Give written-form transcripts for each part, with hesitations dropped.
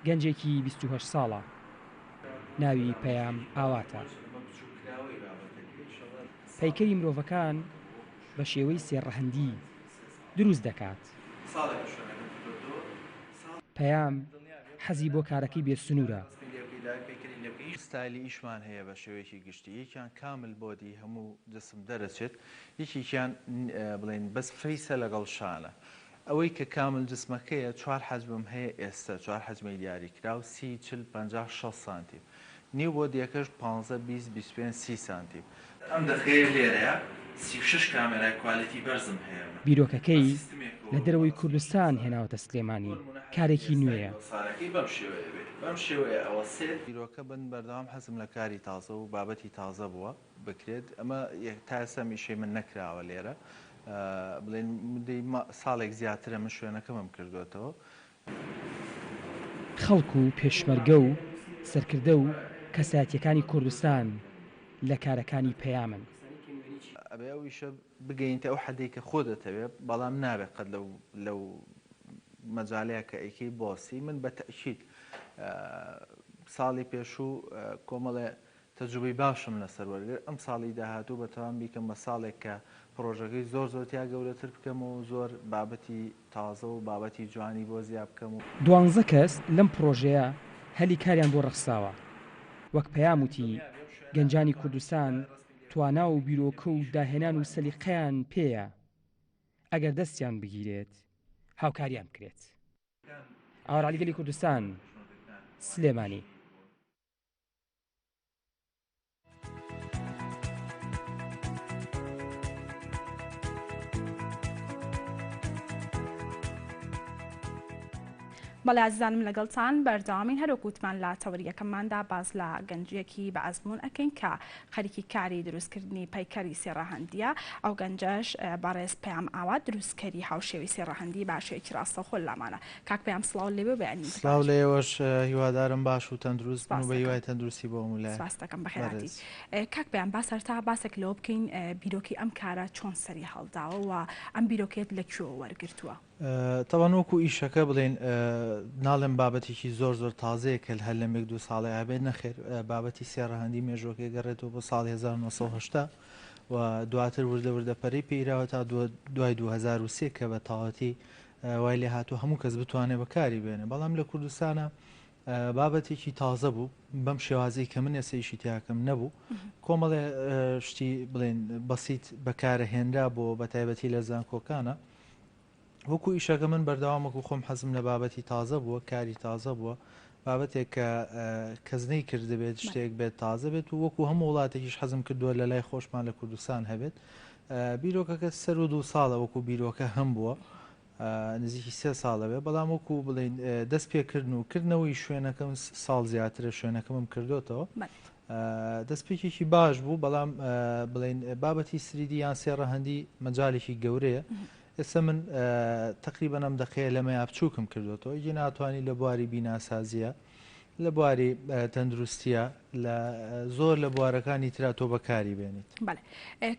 گەنجێکی 28 ساڵە ناوی پەیام ئاواتە. پەیکەری مرۆڤەکان بە شێوەی سێ ڕەهەندی دروست دەکات. پەیام حەزی بۆ کارەکەی بێ سنوورە. ستایلی ئیشمان هەیە بە شێوەیەکی گشتی یەکیان کامل body هەموو جسم دەرەچێت یەکێکیان بڵێین بەس face ە لەگەڵ شانە ئەوەی کە کامل جسمەکەیە چوار حەجمم هەیە ئێستە چوار حەجمەی دیاری کراو 30 40 50 60 سانتیم نیو body یەکەش پانزە 20 25 30 سانتیم. ئەم دەقەیە لێرەیە 36 کامێرای quality بەرزم هەیە من بە بیرۆکەکەی سیستمێکەوە لە دەرەوەی بە کوردستان ڕاستەوخۆ هێناوەتە سلێمانی، بۆ نمونە حەجمی کارێکی ئێستای نوێیە. وەسارەکەی بەم شێوەیە بێ بەم شێوەیە ئەوەسێت. بیرۆکە من بەردەوام حەزم لە کاری تازە و بابەتی تازە بووە بکرێت ئەمە تا ئێستا ئەم ئیشەی من نەکراوە لێرە بڵێن مدەی ساڵێک زیاترە من شوێنەکەمم کردوێتەوە. خەڵک و پێشمەرگە و سەرکردە و کەسایەتییەکانی کوردستان لە کارەکانی پەیامن. ئەبێ ئەو ئیشە بگەینتە ئەو حەدەی کە خۆت دەتەوێ بەڵام نابێ قەت لەو لەو مەجالەیە کە ئەیکەی بۆسی من بە تەئکید ساڵی پێشوو کۆمەڵێ تەجروبەی باشم لەسەر وەرگرت، ئەم ساڵی داهاتوو بەتوام بیکەم بە ساڵێک کە پڕۆژەکەی زۆر زۆر تیا گەورەتر بکەم و زۆر بابەتی تازە و بابەتی جوانی بۆ زیا بکەم و. دوانزە کەس لەم پڕۆژەیە هەلی کاریان بۆ ڕەخساوە، وەک پەیام وتی، گەنجانی کوردستان توانا و بیرۆکە و داهێنان و سەلیقەیان پێیە، ئەگەر دەستیان بگیرێت، هاوکاریان بکرێت. ئاوار عەلی گەلی کوردستان، سلێمانی. بەڵێ ئازیزانم لەگەڵتان بەردەوامین هەروەک وتمان لە تەوەری یەکەمماندا باس لە گەنجێکی بە ئەزموون ئەکەین کە خەریکی کاری دروستکردنی پەیکەری سێ ڕەهەندیە ئەو گەنجەش بەڕێز پەیام ئاوات دروستکەری هاوشێوەی سێ ڕەهەندی بە شێوەیەکی ڕاستەوخۆ لامانە کاک پەیام سڵاو لێ بێ بەیانی سڵاو لە ئێوەش هیوادارم باش و تەندروست بن و بە هیوای تەندروستی بۆ هەموو لایەک. سپاست دەکەم بەخێرهاتی. کاک پەیام با سەرەتا باسێک لەوە بکەین بیرۆکەی ئەم کارە چۆن سەری هەڵداوە و ئەم بیرۆکەیەت لە کوێوە وەرگرتووە؟ تەبعەن وەکو ئیشەکە بڵێین ناڵێم بابەتێکی زۆر زۆر تازەیە کە هەر لەم یەک دوو ساڵەیا هەبێت نەخێر بابەتی سێ ڕەهەندی مێژووەکەی گەڕێتەوە بۆ ساڵی 1970 و دواتر وردە وردە پەرەی پێیراوە تا دوای 2003 کە بە تەواوەتی وای لێ هاتوو هەموو کەس بتوانێت بەکاری بێنێ بەڵام لە کوردستانە بابەتێکی تازە بوو بەم شێوازی کە من ئێستا ئیشی تیاکەم نەبوو کۆمەڵێ شتی بڵێن بەسیت بەکارە هێنرا بۆ بە تایبەتی لە زانکۆکانە وەکو ئیشەکە من بەردەوام وەکو خۆم حەزم لە بابەتی تازە بووە کاری تازە بووە بابەتێک کە کەس نەی کردبێت شتێک بێت تازە بێت و وەکو هەموو وڵاتێکیش حەزم کردووە لە لای خۆشمان لە کوردستان هەبێت بیرۆکەکە سەر و دوو ساڵە وەکو بیرۆکە هەم بووە نزیکی سێ ساڵە بێ بەڵام وەکو بڵین دەست پێکردن و کردنەوەی شوێنەکەم ساڵ زیاترە شوێنەکەمم کردوتەوە دەستپێکێکی باش بوو بەڵام بڵین بابەتی 3D یان سێ ڕەهەندی مەجالێکی گەورەیە ئێستا من تقریبا ئەم دەقەیە لەمەیا بچووکم کردوێتەوە یەکی ناتوانانی لە بواری بیناسازیە لە بواری تەندروستیە لە زۆر لە بوارەکانی ترا تۆ بەکاری بێنیت. بەڵێ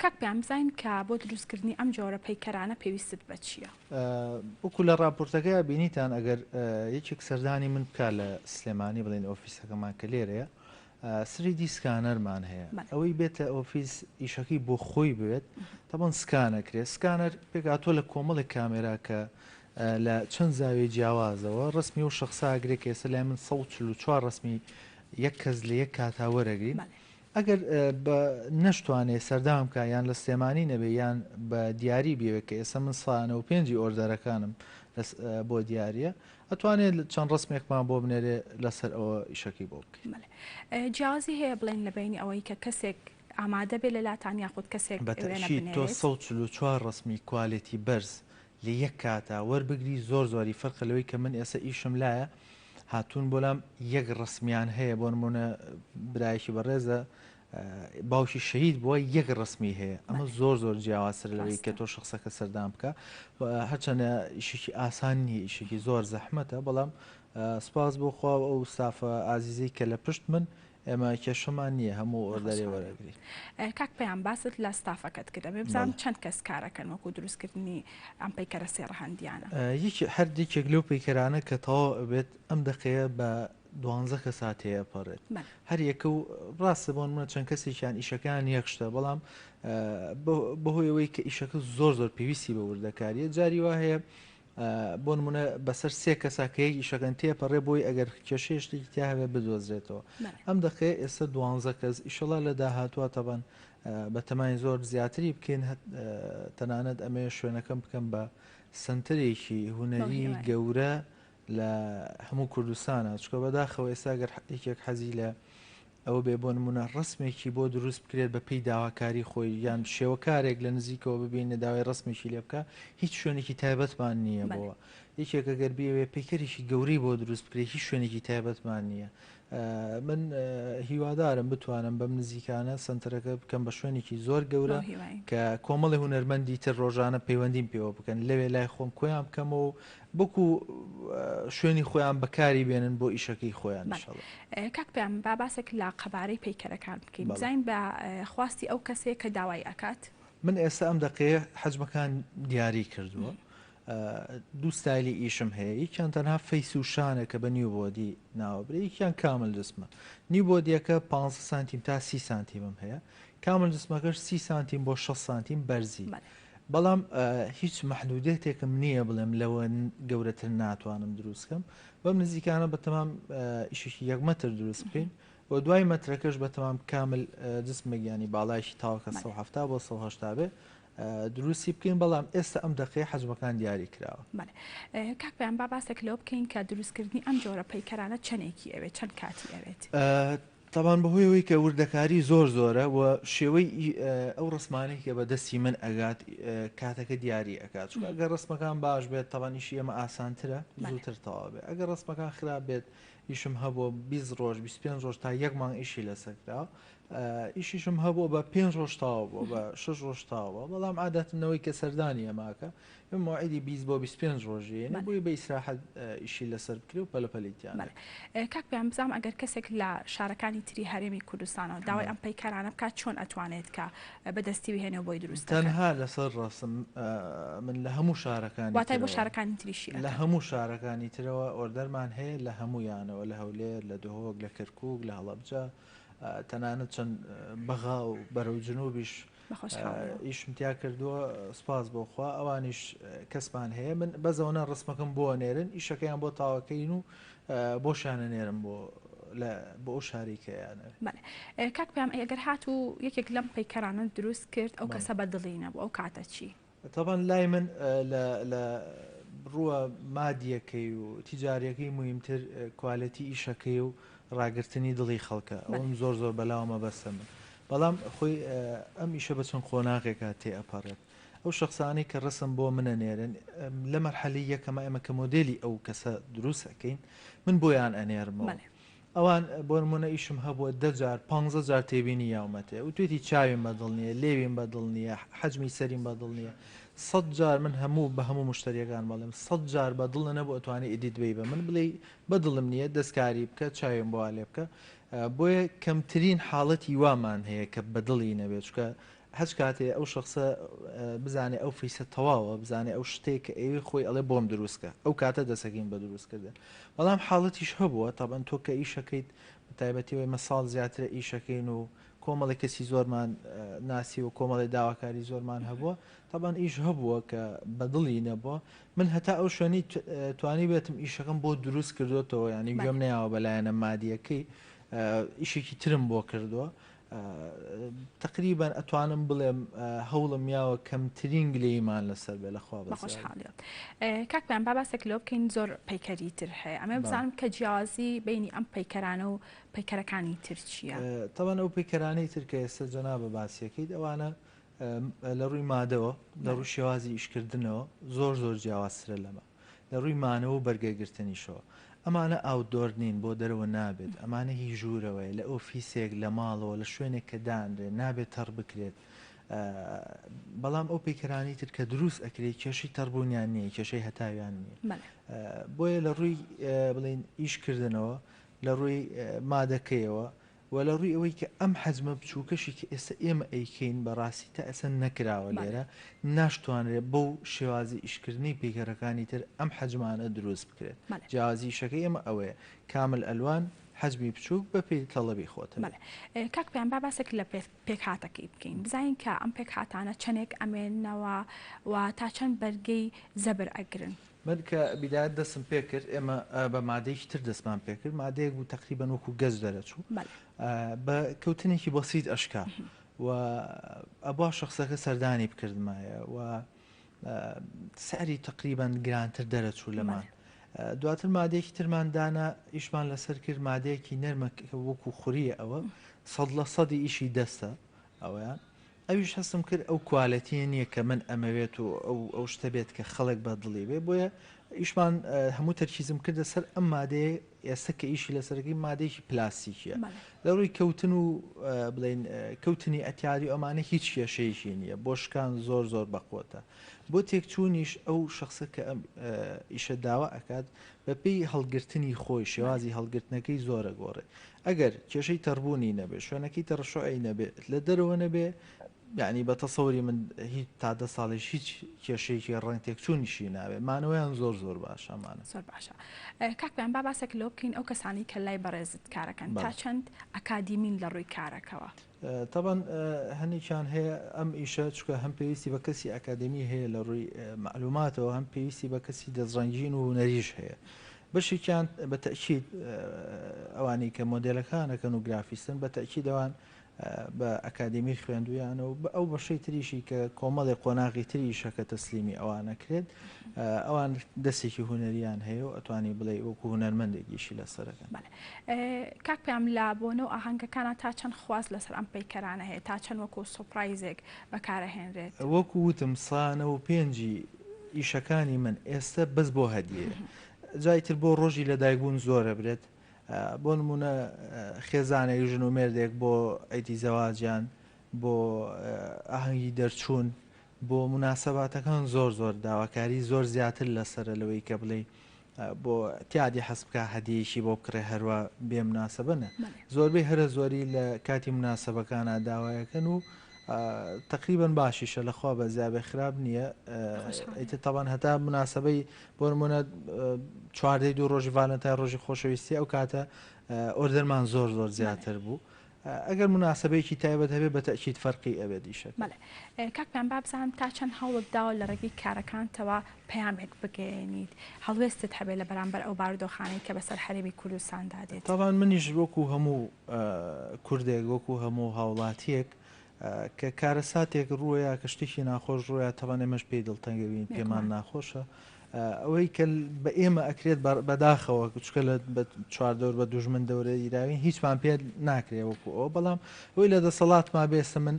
کاک پەیام بزانین کە بۆ دروستکردنی ئەم جۆرە پەیکەرانە پێویستت بە چییە؟ وەکو لە ڕاپۆرتەکەیا بینیتان ئەگەر یەکێک سەردانی من بکا لە سلێمانی بڵێن ئۆفیسەکەمان کە لێرەیە 3D scanner مان هەیە ئەوەی بێتە ئۆفیس ئیشەکەی بۆ خۆی بوێت تەبەن scan ئەکرێت scanner پێکهاتووە لە کۆمەڵێک کامێرا کە لە چەند زاویەی جیاوازەوە ڕەسمی ئەو شەخسە ئەگرێ کە ئێستا لای من 144 ڕەسمی یەک کەس لە یەک کاتا وەرەگرین ئەگەر بە نەشتوانێ سەردان بکا یان لە سلێمانی نەبێ یان بە دیاری بیەوێ کە ئێستا من 195 order ەکانم بۆ دیاریە ئەتوانێت چەند ڕسمێکمان بۆ بنێرێ لەسەر ئەوە ئیشەکەی بۆ بکەین. جیاوازی هەیە بڵێن لە بەینی ئەوەی کە کەسێک ئامادە بێ لە لاتان یاخود کەسێک بە وێنە تەئکید تۆ بنێرێت؟ 144 ڕسمی quality بەرز لە یەک کاتا وەربگری زۆر زۆری فەرقە لەوەی کە من ئێسە ئیشم لایە هاتوون بۆ لام یەک ڕسمیان هەیە بۆ نمونە برایەکی بەڕێزە باوکی شەهید بووە یەک ڕسمی هەیە ئەمە زۆر زۆر جیاوازتر لەوەی کە تۆ شخصەکە سەردان بکە هەرچەندە ئیشێکی ئاسان نییە ئیشێکی زۆر زەحمەتە بەڵام سپاس بۆ خوا ئەو ستافە ئازیزەی کە لە پشت من. ئێمە کێشەمان نییە هەموو order ێ وەرەگرین. کاک پەیام باست لە ستافەکەت کرد ئەمەوێ بزانم چەند کەس کارەکەن وەکو دروستکردنی ئەم پەیکەرە سێ ڕەهەندیانە؟ یەکی هەر یەکێک لەو پەیکەرانە کە تەواو ئەبێت ئەم دەقەیە بە دوانزە کەسا تێئەپەڕێت هەر یەکە و ڕاستە بۆ نمونە چەند کەسێکیان ئیشەکان یەک شتە بەڵام بەهۆی ئەوەی کە ئیشەکە زۆر زۆر پێویستی بە وردەکاریە جاری وا هەیە بۆ نمونە بەسەر سێ کەسا کە یەک ئیشەکەن تێپەڕێ بۆی ئەگەر کێشەیە شتێکی تیا هەبێ بدۆزرێتەوە ئەم دەقەیە ئێستا دوانزە کەس ئیشەڵا لە داهاتوە تەبەن بەتەمای زۆر زیاتری بکەین تەنانەت ئەمێ شوێنەکەم بکەم بە سنتەرێکی هونەری گەورە لە هەموو کوردستانە چکە بەداخەوە ئێستا گەر یەکێک حەزی لە ئەوە بێ بۆ نمونە ڕسمێکی بۆ دروست بکرێت بە پێی داواکاری خۆی یان شێوەکارێک لە نزیکەوە ببینە داوای ڕسمێکی لێ بکە هیچ شوێنێکی تایبەتمان نییە بۆ یەکێک ئەگەر بیەوێ پەیکەرێکی گەورەی بۆ دروست بکرێت هیچ شوێنێکی تایبەتمان نییە من هیوادارم بتوانم بەم نزیکانە سنتەرەکە بکەم بە شوێنێکی زۆر گەورە کە کۆمەڵی هونەرمەندی تر ڕۆژانە پەیوەندیم پێوە بکەن لەوێ لای خۆم کۆیان بکەمەوە و بەکو شوێنی خۆیان بەکاری بێنن بۆ ئیشەکەی خۆیان ئیشەڵا. کاک پەیام با باسێک لە قەبارەی پەیکەرەکان بکەین بزانین بە خواستی ئەو کەسەیە کە داوای ئەکات؟ من ئێستا ئەم دەقەیە حەجمەکان دیاری کردووە دوو ستایلی ئیشم هەیە یەکیان تەنها face و شانە کە بە نیو body ناوەبرێ یەکیان کامل جسمە نیو body یەکە 15 سانتیم تا 30 سانتیمم هەیە کامل جسمەکەش 30 سانتیم بۆ 6 سانتیم بەرزی بەڵام هیچ مەحدودێتێکم نییە بڵێم لەوە گەورەتر ناتوانم دروست کەم بەم نزیکانە بە تەمام ئیشێکی یەک مەتر دروست بکەین و دوای مەترەکەش بە تەمام کامل جسمێک ینی باڵایشی تاوەکە 170 بۆ 180 بێ دروستی بکەین بەڵام ئێستا ئەم دەقەیە حەجمەکان دیاری کراوە. بەڵێ کاک پەیام با باسێک لەوە بکەین کە دروستکردنی ئەم جۆرە پەیکەرانە چەندێکی ئەوێت چەند کاتی ئەوێت؟ تەبان بەهۆی ئەوەی کە وردەکاری زۆر زۆرە و شێوەی ئەو ڕسمانەی کە بە دەستی من ئەگات کاتەکە دیاری ئەکات چونکە ئەگەر ڕسمەکان باش بێت تەبان ئیشی ئێمە ئاسانترە زووتر تەواو بێت ئەگەر ڕسمەکان خراپ بێت ئیشم هەبووە 20 ڕۆژ 25 ڕۆژ تا یەک مانگ ئیشی لەسەر کراوە ئیشیشم هەبووە بە پێنج ڕۆژ تەواو بووە بە شەش ڕۆژ تەواو بووە بەڵام عادەتەن ئەوەی کە سەردانی ئەماکە مەوعیدی 20 بۆ 25 ڕۆژی یەنێ بۆی بە ئیسراحەت ئیشی لەسەر بکرێ و پەلە پەلی تیا بەڵێ کاک پەیام بزانم ئەگەر کەسێک لە شارەکانی تری هەرێمی کوردستانەوە داوای ئەم پەیکەرانە بکات چۆن ئەتوانێت کە بەدەستی بهێنێ و بۆی دروست دەکەن؟ تەنها لەسەر ڕەسم من لە هەموو شارەکانی واتای بۆ شارەکانی تریشی لە هەموو شارەکانی ترەوە order مان هەیە لە هەموویانەوە لە هەولێر لە دهۆک لە کەرکوک لە هەڵەبجە تەنانەت چەند بەغا و بەرەو جنوبیش ئیشم تیا کردووە سوپاس بۆ خوا ئەوانیش کەسمان هەیە من بەزەوەە ڕسمەکەم بۆ نێرن ئیشەکەیان بۆ تاوەکەین و بۆشانە نێرم بۆ بۆ ئەو شاری کەیانە کاک پەیام ئەگەر هاتوو یەکێک لەم پەیکەرانە دروست کرد ئەو کەسە بە دڵی نەبوو ئەو کاتە چی؟ تەبعەن لای من لە لە ڕووە مادیەکەی و تیجاریەکەی موهیمتر quality ئیشەکەی و ڕاگرتنی دڵی خەڵکە ئەوم زۆر زۆر بەلاوە مەبەستە من بەڵام خۆی ئەم ئیشە بە چەند قۆناغێکا تێ ئەپەڕێت ئەو شخصانەی کە ڕسم بۆ منە نێرن لە مەرحەلی یەکەمە ئێمە کە مۆدێلی ئەو کەسە دروست ئەەکەین من بۆیان ئەنێرمەوە ئەوان بۆ نموونە ئیشم هەبووە دە جار پانزە جار تێبینی یاومەتێ وتوێتی چاویم بە دڵ نییە لێویم بە دڵ نییە حەجمی سەریم بە دڵ نییە سەد جار من هەموو بە هەموو مشتریەکان بەڵێم سەد جار بە دڵ نەبوو ئەتوانی edit بی بە من بڵێ بە دڵم نییە دەستکاری بکە چاویم بۆ لێ بکە بۆیە کەمترین حاڵەتی وامان هەیە کە بە دڵی نەبێت چونکە هەچ کاتێ ئەو شەخسە بزانێ ئەو face ە تەواوە بزانێ ئەو شتەیە کە ئەیەوێ خۆی ئەڵێ بۆم دروست کە ئەو کاتە دەسەکەین بە دروست کردن بەڵام حاڵەتیش هەبووە تەبعەن تۆ کە ئیشەکەیت بە تایبەتی ئێمە ساڵ زیاترە ئیشەکەین و کۆمەڵی کەسی زۆرمان ناسی و کۆمەڵی داواکاری زۆرمان هەبووە تەبعەن ئیش هەبووە کە بەدڵی نەبووە من هەتا ئەو شوێنی توانی بێتم ئیشەکەم بۆ دروست کردوێتەوە ینی گوێم نەیاوە بەلایەنە مادیەکەی ئیشێکی ترم بۆ کردووە تەقریبەن ئەتوانم بڵێم هەوڵم یاوە کەمترین گلەییمان لەسەر بێ لەخوا بە خۆشحاڵیەوە کاک پەیام با باسێک لەوە بکەین زۆر پەیکەری تر هەیە ئەمە بزانم کە جیاوازی بینی ئەم پەیکەرانە و پەیکەرەکانی تر چییە؟ تەبعەن ئەو پەیکەرانەی تر کە ئێستا جەنابە باسیەکەیت ئەوانە لە ڕووی مادەوە لە ڕووی شێوازی ئیشکردنەوە زۆر زۆر جیاوازترە لەمە لە ڕووی مانەوە و بەرگەگرتنیشەوە. ئەمانە outdoor نین، بۆ دەرەوە نابێت، ئەمانە هی ژوورەوەیە، لە ئۆفیسێک، لە ماڵەوە، لە شوێنێک کە دانرێت، نابێت تەڕ بکرێت. بەڵام ئەو پەیکەرانەی تر کە دروست ئەکرێت کێشەی تەڕبوونیان نییە، کێشەی هەتاویان نییە. بۆیە لە ڕووی بڵێین ئیشکردنەوە، لە ڕووی مادەکەیەوە. و لە ڕووی ئەوەی کە ئەم حەجمە بچووکەشی کە ئێستا ئێمە ئەیکەین بەڕاستی تا ئێستا نەکراوە لێرە ناشتوانرێت بەو شێوازی ئیشکردنەی پەیکەرەکانی تر ئەم حەجمانە دروست بکرێت جیاوازی ئیشەکەی ئێمە ئەوەیە کامل ئەلوان حەجمی بچووک بە پێی تەڵەبی خۆتە. بەڵێ کاک پەیام با باسێک لە پێکهاتەکەی بکەین بزانین کە ئەم پێکهاتانە چەندێک ئەمێننەوە و تا چەند بەرگەی زەبر ئەگرن؟ من کە بیدایەت دەستم پێ کرد ئێمە بە مادەیەکی تر دەستمان پێ کرد مادەیەک بوو تەقریبەن وەکو گەچ دەرەچوو بە کەوتنێکی بەسیت ئەشکا و ئەبوا شخصەکە سەردانی بکردمایە و سعری تقریبان گرانتر دەرەچوو لەمان دواتر مادەیەکی ترمان دانا ئیشمان لەسەر کرد مادەیەکی نەرمە وەکو خوریە ئەوە سەد لە سەدی ئیشی دەستە ئەوەیان ئەویش هەستم کرد ئەو کوالێتیە نییە کە من ئەمەوێت و ئەو ئەو شتە بێت کە خەڵک بە دڵی بێ بۆیە ئیشمان هەموو تەرکیزم کردە سەر ئەم مادەیە ئێستا کە ئیشی لەسەرەکەی مادەیەکی پلاستیکیە لە ڕووی کەوتن و بڵین کەوتنی ئەتیادی ئەمانە هیچ کێشەیەکی نییە بۆ شکان زۆر زۆر بەقوتە بۆ تێکچوونیش ئەو شخصە کە ئەم ئیشە داوا ئەکات بەپێی هەڵگرتنی خۆی شێوازی هەڵگرتنەکەی زۆرە گۆڕێ ئەگەر کێشەی تەڕبوونی نەبێ شوێنەکەی تەڕشعی نەبێ لە دەرەوە نەبێ یعنی بە تەسەوری من هیچ تا دە ساڵیش هیچ کێشەیەکی ڕەنگ تێکچوونیشی نابێ مانەوەیان زۆر زۆر باشە ئەمانە. زۆر باشە کاک پەیام با باسێک لەوە بکەین ئەو کەسانەی کە لای بەڕێزت کارەکەن تا چەند ئەکادیمین لە ڕووی کارەکەوە؟ تەبعەن هەنێکیان هەیە ئەم ئیشە چونکە هەم پێویستی بە کەسی ئەکادیمی هەیە لە ڕووی مەعلوماتەوە هەم پێویستی بە کەسی دەستڕەنگین و هونەریش هەیە بەشێکیان بە تەئکید ئەوانەی کە مۆدێلەکانەکەن و گرافیستن بە تەئکید ئەوان بە ئەکادیمی خوێندویانە و ئەو بەشەی تریشی کە کۆمەڵی قۆناغی تری ئیشەکە تەسلیمی ئەوان ئەکرێت ئەوان دەستێکی هونەریان هەیە و ئەتوانی بڵێ وەکو هونەرمەندێک ئیشی لەسەرەکەن. بەڵێ کاک پەیام لە بۆنە و ئاهەنگەکانا تا چەند خواست لەسەر ئەم پەیکەرانە هەیە تا چەند وەکو سوپرایزێک بەکارئەهێنرێت؟ وەکو وتم سانە و پێنجی ئیشەکانی من ئێستە بەس بۆ هەدیەیە جا ئیتر بۆ ڕۆژی لەدایکبوون زۆر ئەبرێت بۆ نمونە خێزانێک ژن و مێردێک بۆ عیدی زەواجیان بۆ ئاهەنگی دەرچوون بۆ موناسەباتەکان زۆر زۆر داواکاری زۆر زیاتر لەسەرە لەوەی کە بڵێی بۆ تیادی حەز بکە هەدیەیەکی بۆ بکڕێ هەروا بێ مناسەبە نە زۆربەی هەرە زۆری لە کاتی مناسەبەکانە داوایەکەن و تقریبا باشیشە لەخوا بەزیابێ خراپ نییە ئیتر تەبان هەتا مناسەبەی بۆ نمونە چواردەی دوو ڕۆژی ڤالنتای ڕۆژی خۆشەویستی ئەو کاتە order مان زۆر زۆر زیاتر بوو ئەگەر موناسەبەیەکی تایبەت هەبێت بە تەئکید فەرقی ئەبێت ئیشەکە. بەڵێ کاک پەیام با بزانم تا چەند هەوڵت داوە لە ڕێگەی کارەکانتەوە پەیامێک بگەیەنیت هەڵوێستت هەبێت لە بەرامبەر ئەو بارودۆخانەی کە بەسەر هەرێمی کوردستاندا دێت؟ تەبعەن منیش وەکو هەموو کوردێک وەکو هەموو هاوڵاتیەک کە کارەساتێک ڕووەیا کە شتێکی ناخۆش ڕوویا تەبعەن ئێمەش پێی دڵتەنگەبین پێمان ناخۆشە ئەوەی کە بە ئێمە ئەکرێت بەداخەوە چکە لە چواردەور بە دوژمن دەورە دیراوین هیچمان پێ ناکرێ وەکو ئەوە بەڵام ئەوی لە دەسەڵاتما بێسە من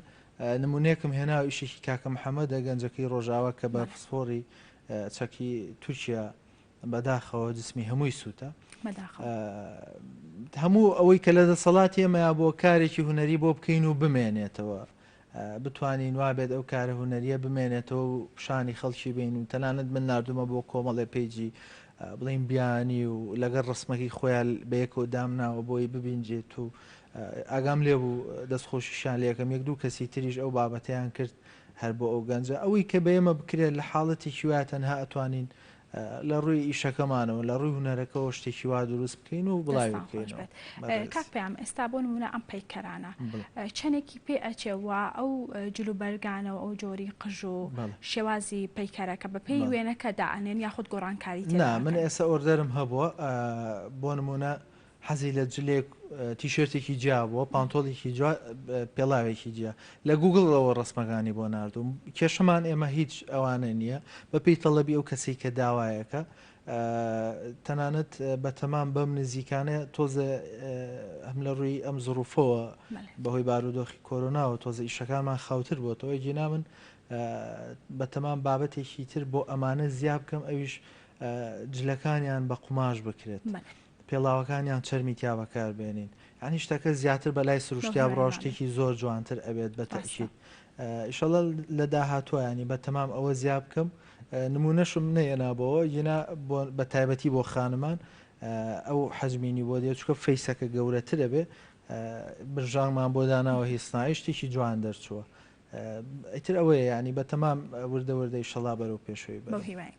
نمونەیەکم هێنا و ئیشێکی کاکە محەممەدە گەنجەکەی ڕۆژاوا کە بە پسپۆری چەکی تورکیا بەداخەوە جسمی هەمووی سووتە هەموو ئەوەی کە لە دەسەڵاتی ئێمەیا بۆ کارێکی هونەری بۆ بکەین و بمێنێتەوە بتوانین وابێت ئەو کارە هونەریە بمێنێتەوە و پیشانی خەڵکی بین و تەنانەت من ناردومە بۆ کۆمەڵێ page ی بڵین بیانی و لەگەڵ ڕسمەکەی خۆیان بەیەکەوە دامناوە بۆی ببینجێت و ئاگام لێ بوو دەستخۆشیشیان لەکەم یەک دوو کەسی تریش ئەو بابەتیان کرد هەر بۆ ئەو گەنجە ئەوەی کە بە ئێمە بکرێت لە حاڵەتێکی وایە تەنها ئەتوانین لە ڕووی ئیشەکەمانەوە لە ڕووی هونەرەکەەوە شتێکی وا دروست بکەین و بڵاوی دەستان خۆش بکەینەوە بێت بەڕێز. کاک پەیام ئێستا بۆ نمونە ئەم پەیکەرانە چەنێکی پێ ئەچێ و ئەو جلوبەرگانە و ئەو جۆری قژ و بەڵێ. شێوازی پەیکەرەکە بە پێی بەڵێ. وێنەکە دائەنێن یاخود گۆڕانکاری تێدا نا من ئەکەن؟ ئێستا order م هەبووە بۆ نمونە حەزی لە جلێک تیشێرتێکی جیا بووە پانتۆڵێکی جیا پێڵاوێکی جیا لە گوگڵەوە ڕسمەکانی بۆ ناردوم کێشەمان ئێمە هیچ ئەوانە نییە بە پێی تەڵەبی ئەو کەسەی کە داوایەکە تەنانەت بە تەمام بەم نزیکانە تۆزە هەم لە ڕووی ئەم زڕوفەوە بەهۆی بارودۆخی کۆرۆناوە تۆزە ئیشەکانمان خاوتر بۆتەوە گینا من بە تەمام بابەتێکی تر بۆ ئەمانە زیا بکەم ئەویش جلەکانیان بە قوماش بکرێت. پێڵاوەکانیان چەرمی تیا بەکار بێنین یانی شتەکە زیاتر بەلای سروشتیا بڕا شتێکی زۆر جوانتر ئەبێت بە تەئکید ئیشەڵا لە داهاتووە ینی بە تەمام ئەوە زیا بکەم نمونەشم نەیەنابەوە ینا بە تایبەتی بۆ خانمان ئەو حەجمینی بۆ دێ چکە فەیسەکە گەورەترە بێ. برژانگمان بۆ داناوە هی سناعی شتێکی جوان دەرچووە ئیتر ئەوەیە یانی بە تەمام وردە وردە ئیشەڵا بەرەو پێشەوەی بەو بەرین. هیواین.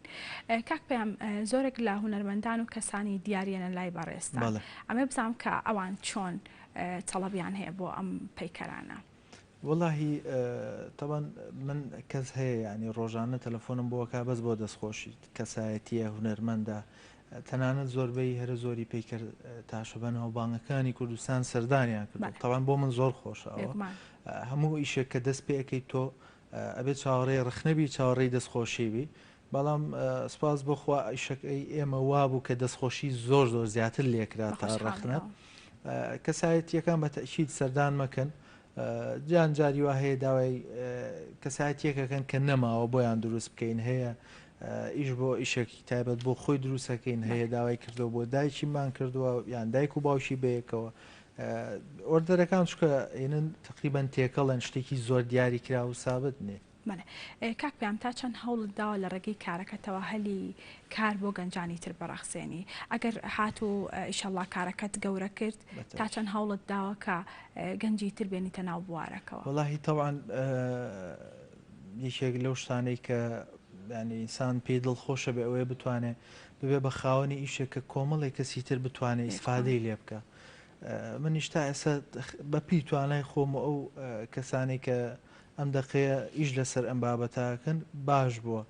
کاک پەیام زۆرێک لە هونەرمەندان و کەسانی دیاریەنە لای بەڕێزتان بەڵێ. ئەمەوێ بزانم کە ئەوان چۆن تەڵەبیان هەیە بۆ ئەم پەیکەرانە؟ وەڵاهی تەبعەن من کەس هەیە یانی ڕۆژانە تەلەفۆنم بۆ ئەکا بەس بۆ دەستخۆشی کەسایەتیە هونەرمەندە تەنانەت زۆربەی هەرە زۆری پەیکەر تاشە بەناوبانگەکانی کوردستان سەردانیان کردووە بەڵێ. تەبعەن بۆ من زۆر خۆشە ئەوە بێگومان. هەموو ئیشێک کە دەست پێ ئەکەیت تۆ ئەبێ چاوەڕێی ڕەخنە بی چاوەڕێی دەستخۆشی بی بەڵام سپاس بۆ خوا ئیشەکەی ئێمە وابوو کە دەستخۆشی زۆر زۆر زیاتر لێکرا بە تا ڕەخنە خۆشحاڵیەوە. کەسایەتیەکان بە تەئکید سەردان مەکەن جان جاری وا هەیە داوای کەسایەتیەکەکەن کە نەماوە بۆیان دروست بکەین هەیە ئیش بۆ ئیشێکی تایبەت بۆ خۆی دروستەکەین هەیە داوای کردەوە بۆ دایکیمان کردووە یان دایک و باوکی بەیەکەوە order ەکان چکە ئێنن تقریبان تێکەڵن شتێکی زۆر دیاری کرا و سابت نییە. بەڵێ کاک پەیام تا چەند هەوڵت داوە لە ڕێگەی کارەکەتەوە هەلی کار بۆ گەنجانی تر بڕەخسێنی ئەگەر هاتوو ئیشەڵا کارەکەت گەورە کرد تا چەند هەوڵت داوە کە گەنجی تر بێنیتە ناو بوارەکەوە؟ وەڵاهی تەبعەن یەکێک لەو شتانەی کە یانی ئینسان پێی دڵخۆشە بێ ئەوەیە بتوانێ ببێ بە خاوەنی ئیشێک کە کۆمەڵێک کەسی تر بتوانێ ئیسفادەی لێ بکا منیش تا ئێستا بە پێی توانای خۆم و ئەو کەسانەی کە ئەم دەقەیە ئیش لەسەر ئەم بابەتە ئەکەن باش بووە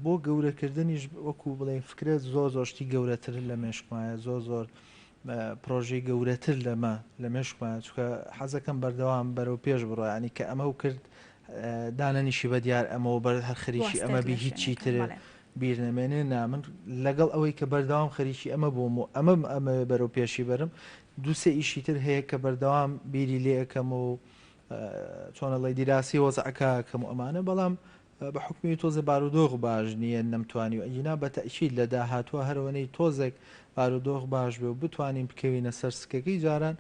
بۆ گەورەکردنیش وەکو بڵێین فکرە زۆر زۆر شتی گەورەتر لە مێشکمایە زۆر زۆر پرۆژەی گەورەتر لەمە لە مێشکمایە چونکە حەزەکەم بەردەوام بەرەو پێش بڕۆ ینی کە ئەمە و کرد دانەنیشی بە دیار ئەمەوە بەر هەر خەریکی واستەت ئەمە لە بی هیچی شوێنەکە تر بەڵێ. بیر نەمێنێ نا من لەگەڵ ئەوەی کە بەردەوام خەریکی ئەمە بووم و ئەمەم ئەمەوێ بەرەو پێشی بەرم دووسێ ئیشی تر هەیە کە بەردەوام بیری لێ ئەکەم و چۆن ئەڵێی دیراسی وەزعەکە ئەکەم و ئەمانە بەڵام بە حوکمی تۆزێ بارودۆخ باش نییە نەمتوانی و ئەگینا بە تەئکید لە داهاتووە هەرەوەنەی تۆزێک بارودۆخ باش بێ و بتوانین بکەوینە سەر سکەکەی جاران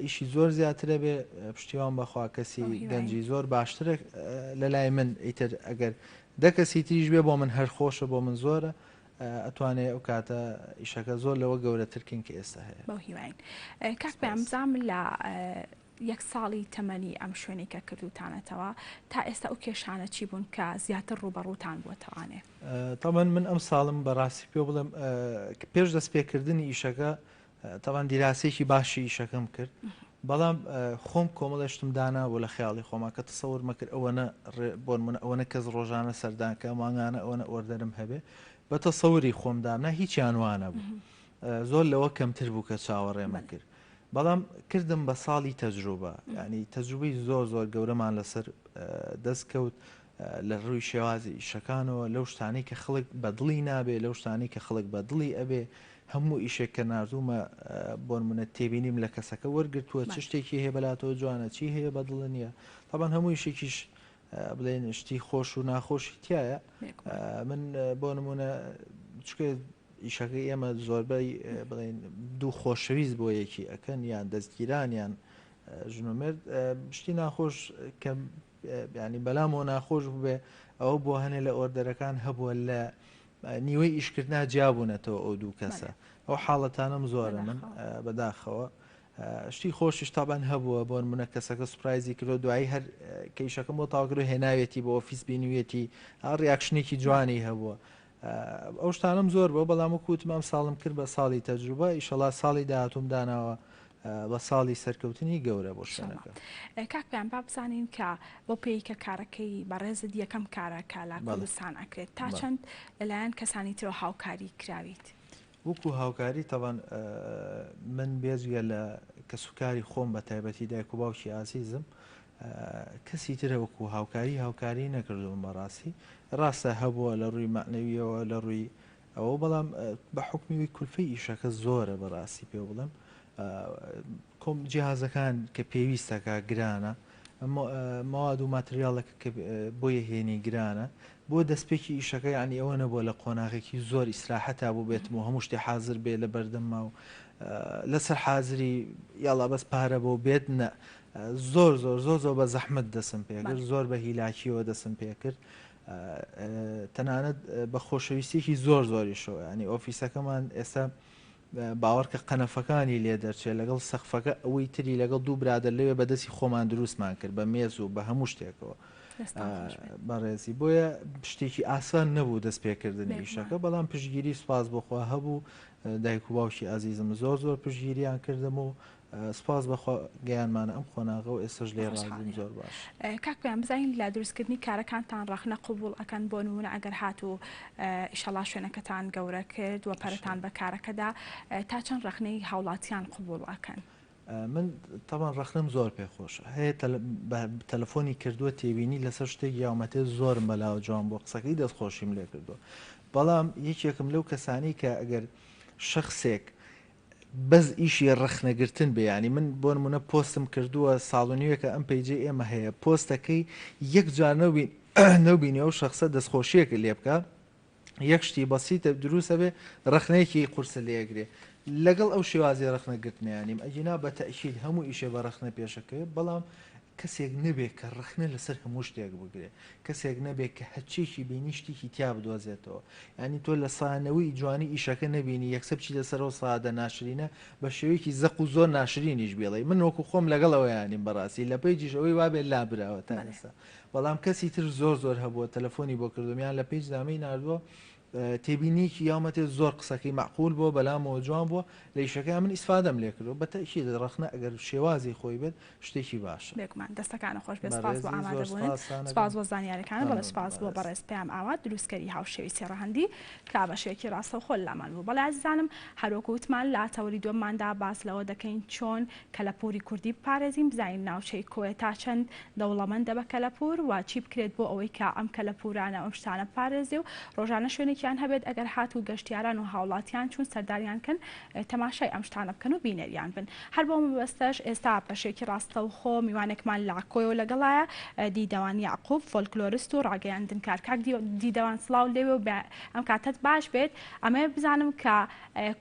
ئیشی زۆر زیاترە بێ پشتیوان بەخوا کەسی بەو هیوایەین. گەنجی زۆر باشترە لە لای من ئیتر ئەگەر دە کەسی تریش بێ بۆ من هەر خۆشە بۆ من زۆرە ئەتوانێ ئەو کاتە ئیشەکە زۆر لەوە گەورەتر کەین کە ئێستا هەیە. بەو هیواین. کاک پەیام سپاس. بزانم لە یەک ساڵی تەمەنی ئەم شوێنەی کە کردووتانەتەوە، تا ئێستا ئەو کێشانە چی بوون کە زیاتر ڕووبەڕووتان بووەتەوانێ؟ تەبعەن من ئەمساڵم بە ڕاستی پێ بڵێم پێش دەستپێکردنی ئیشەکە تەبعەن دیراسەیەکی باشی ئیشەکەم کرد بەڵام خۆم کۆمەڵێ شتم دانابوو لە خەیاڵی خۆما کە تەسەورمە کرد ئەوەنە بۆ نمونە ئەوەنە کەس ڕۆژانە سەردان کە مانگانە ئەوەنە order م هەبێ بە تەسەوری خۆم دامنا هیچیان وانە بوو زۆر لەوە کەمتر بوو کە چاوەڕێمە کرد بەڵام کردم بە ساڵی تەجروبە ینی تەجروبەی زۆر زۆر گەورەمان لەسەر دەست کەوت لە ڕووی شێوازی ئیشەکانەوە لەو شتانەی کە خەڵک بە دڵی نابێ لەو شتانەی کە خەڵک بە دڵی ئەبێ هەموو ئیشێک کە ناردوومە بۆ نمونە تێبینیم لە کەسەکە وەرگرتووە چ شتێکی هەیە بەلاتەوە جوانە چی هەیە بە دڵ نییە تەبعەن هەموو ئیشێکیش بڵێن شتی خۆش و ناخۆشی تایە من بۆ نمونە چکە ئیشەکەی ئێمە زۆربەی بڵێن دوو خۆشەویست بۆ یەکی ئەکەن یان دەستگیران یان ژن و مێرد شتی ناخۆش کە ینی بەلامەوە ناخۆش بووبێ ئەوە بۆ هەنێ لە order ەکان هەبووە لە نیوەی ئیشکردنا جیابوونەتەوە ئەو دوو کەسە ئەو حاڵەتانم زۆرە من بەداخەوە شتی خۆشیش تابان هەبووە بۆ منە کەسەکە surprise ی کردو دوایی هەر کەیشەکەم بۆ تاواکرۆ هێناوێتی بۆ ئۆفیس بینیوێتی reaction ێکی جوانی هەبووە ئەو شتانەم زۆر بووە بەڵام وەکو وتم ئەم ساڵم کرد بە ساڵی تەجروبە ئیشەڵا ساڵی داهاتووم داناوە بە ساڵی سەرکەوتنی گەورە بۆ شوێنەکە. کاک پەیام با بزانین کە بەو پێی کە کارەکەی بەڕێزت یەکەم کارە کە لە کوردستان ئەکرێت تا چەند لەلایەن کەسانی ترەوە هاوکاری کراویت؟ وەکو هاوکاری تەبعەن من بێجگە لە کەسوکاری خۆم بە تایبەتی دایک و باوکی ئازیزم کەسی ترە وەکو هاوکاری هاوکاری نەکردووم بەڕاستی ڕاستە هەبووە لە ڕووی مەعنەویەوە لە ڕووی ئەوە بەڵام بە حکومی کولفەی ئیشەکە زۆرە بەڕاستی پێ بڵێم کۆم جیهازەکان کە پێویستەکە گرانە مەواد و ماتریاڵەکە کە بۆی هێنی گرانە بۆ دەستپێکی ئیشەکە یانی ئەوە نەبووە لە قۆناغێکی زۆر ئیسراحەتا بووبێتم و هەموو شتێ حازر بێ لە بەردەمما و لەسەر حازری یاڵا بەس پارە بۆ بێت نە زۆر زۆر زۆر زۆر بە زەحمەت دەسم پێکرد زۆر بە هیلاکیەوە دەسم پێکرد تەنانەت بە خۆشەویستێکی زۆر زۆریشەوە ینی ئۆفیسەکەمان ئێستا. باوەڕکە قەنەفەکانی لێ دەرچێ لەگەڵ سەقفەکە ئەوەی تری لەگەڵ دوو برادەر لەوێ بە دەستی خۆمان دروستمان کرد بە مێز و بە هەموو شتێکەوە. بەڕێزی بۆیە شتێکی ئاسان نەبوو دەست پێکردنی ئیشەکە بەڵام پشگیری سوپاس بۆخوا هەبوو دایک و باوکی ئازیزم زۆر زۆر پشگیریان کردم و سوپاس بەخوا گەیانمانە ئەم قۆناغە و ئێستاش لێی ڕازیم زۆر باش. کاک پەیام بزانین لە دروستکردنی کارەکانتان ڕەخنە قبوڵ ئەکەن بۆ نمونە ئەگەر هاتوو ئیشەڵا شوێنەکەتان گەورە کرد و پەرەتان بە کارەکەدا تا چەند ڕەخنەی هاوڵاتیان قبوڵ ئەکەن؟ من تەبان ڕەخنەم زۆر پێ خۆشە هەیە تەلەفۆنی کردووە تێبینی لەسەر شتێک یاومەتێ زۆرم بەلاوە جوان بۆ قسەکەی دەست خۆشیم لێ کردووە بەڵام یەکێکم لەو کەسانی کە ئەگەر شخصێک بەس ئیشی ڕەخنەگرتن بێ یانی من بۆ نمونە پۆستم کردووە ساڵ و نیوێکە ئەم پەیجەی ئێمە هەیە پۆستەکەی یەک جار نەوبین نەوبینی ئەو شەخسە دەستخۆشیەکە لێ بکە یەک شتی بەسیتە دروستە بێ ڕەخنەیەکی قورسە لێگرێ لەگەڵ ئەو شێوازی ڕەخنە گرتنیانیم ئەگینا بە تەئکید هەموو ئیشێ بە ڕەخنە پێشەکەوێ بەڵام کەسێک نەبێ کە ڕەخنە لەسەر هەموو شتێک بگرێ، کەسێک نەبێ کە هەرچیەکی بینی شتێکی تیا بدۆزێتەوە. یانی تۆ لە سانەوەی جوانی ئیشەکە نەبینی یەکسەر بچیتە سەر ئەو سادە ناشرینە بە شێوەیەکی زەق و زۆر ناشرینیش بیڵێی. من وەکو خۆم لەگەڵ ئەوەیا نیم بەڕاستی. لە پەیجیش ئەوەی وابێ لابراوە تا ئێستا. بەڵام کەسی تر زۆر زۆر هەبووە تەلەفۆنی بۆ کردووم یان لە پەیج نامەی ناردووە تێبینیەکی یاومەتێ زۆر قسەکەی مەعقول بووە بەلامەوە جوان بووە لە ئیشەکەیا من ئیسفادەم لێ کردووە بە تەئکید ڕەخنە ئەگەر شێوازی خۆی بێت شتێکی باشە. بێگومان دەستەکانت خۆش بێت سپاس بۆ بەڕێزی زۆر ئامادەبوونت سپاستان سپاس ئەکەم بۆ زانیاریەکانت بەڵێ مەمنون سپاس بۆ بەڕێز. بەڕێز پەیام ئاوات دروستکەری هاوشێوی سێ ڕەهەندی کە بە شێوەیەکی ڕاستەوخۆ لامان بوو بەڵێ ئازیزانم هەروەکو وتمان لە تەوەری دووەمماندا باس لەوە دەکەین چۆن کەلەپوری کوردی بپارێزین بزانین ناوچەی کۆیە تا چەند دەوڵەمەندە بە کەلەپوور و چی بکرێت بۆ ئەوەی کە ئەم کەلەپوورانە و ئەم شتانە بپارێزێ و ڕۆژانە شوێنێکیان هەبێت ئەگەر هاتوو گەشتیاران و هاوڵاتیان چوون سەردانیان کەن تەماشای ئەم شتانە بکەن و بینەریان بن هەر بۆ مەبەستەش ئێستا بەشێکی ڕاستەوخۆ میوانێکمان لە کۆیەوە لەگەڵایە دیدەوان یەعقوب فۆلکلۆرست و ڕاگەیاندنکار کاک دیدەوان سڵاو لێوێ و ئەم کاتەت باش بێت ئەمەوێ بزانم کە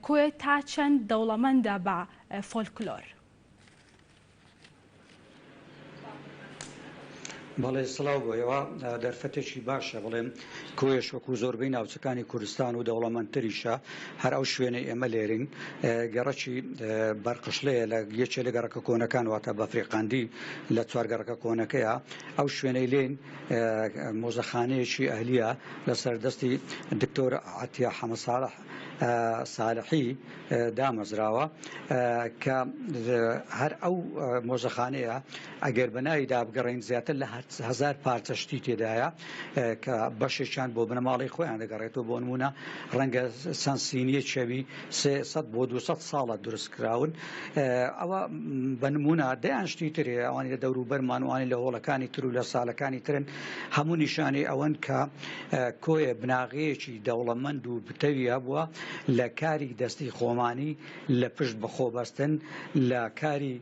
کۆیە تا چەند دەوڵەمەندە بە فۆلکلۆر؟ بەڵێ سڵاو بۆ ئێوە دەرفەتێکی باشە بڵێم کۆیەش وەکو زۆربەی ناوچەکانی کوردستان و دەوڵەمەندتریشە هەر ئەو شوێنەی ئێمە لێرین گەڕەکی بەرقشلەیە لە یەکێ لە گەڕەکە کۆنەکان واتە بەفریقاندی لە چوار گەڕەکە کۆنەکەیە ئەو شوێنەی لێین مۆزەخانەیەکی ئەهلیە لەسەر دەستی دکتۆر عەتیە حەمە ساڵح ساڵحی دامەزراوە کە هەر ئەو مۆزەخانەیە ئەگەر بە ناویدا بگەڕێین زیاتر لە هەزار پارچە شتی تێدایە کە بەشێکیان بۆ بنەماڵەی خۆیان دەگەڕێتەوە بۆ نمونە ڕەنگە چەند سینیە چەوی 300 بۆ 200 ساڵە دروست کراون ئەوە بە نمونە دەیان شتی تر هەیە ئەوانی لە دەوروبەرمان وانی لە هۆڵەکانی تر و لە سالەکانی ترن هەموو نیشانەی ئەوەن کە کۆیە بناغەیەکی دەوڵەمەند و پتەوی هەبووە لە کاری دەستی خۆمانی لە پشت بەخۆبەستن لە کاری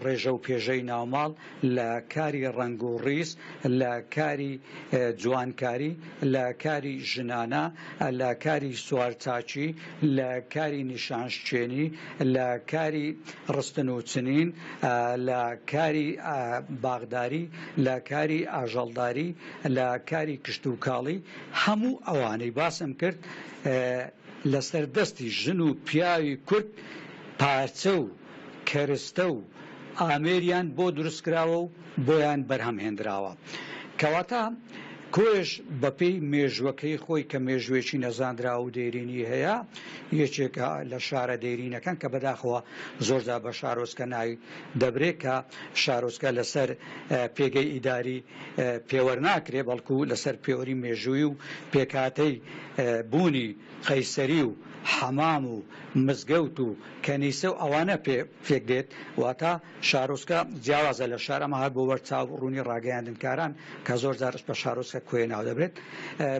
ڕێژە و پێژەی ناوماڵ، لە کاری ڕەنگ و ڕیز، لە کاری جوانکاری، لە کاری ژنانە، لە کاری سوارچاکی، لە کاری نیشانشکێنی، لە کاری ڕستن و چنین، لە کاری باخداری، لە کاری ئاژەڵداری، لە کاری کشتوکاڵی، هەموو ئەوانەی باسم کرد لەسەر دەستی ژن و پیاوی کورد پارچە و کەرستە و ئامێریان بۆ دروست کراوە و بۆیان بەرهەم هێندراوە. کەواتە کۆیەش بەپێی مێژووەکەی خۆی کە مێژووێکی نەزانراو و دێرینی هەیە، یەکێکە لە شارە دێرینەکان کە بەداخەوە زۆرجار بە شارۆچکە ناوی دەبرێت کە شارۆچکە لەسەر پێگەی ئیداری پێوەر ناکرێ بەڵکو لەسەر پێوەری مێژووی و پێکهاتەی بوونی قەیسەری و حەمام و مزگەوت و کەنیسە و ئەوانە پێ پێک دێت واتە شارۆچکە جیاوازە لە شار ئەمە هەر بۆ وەرچاو ڕوونی ڕاگەیاندنکاران کە زۆر جارش بە شارۆچکە کۆیە ناو دەبرێت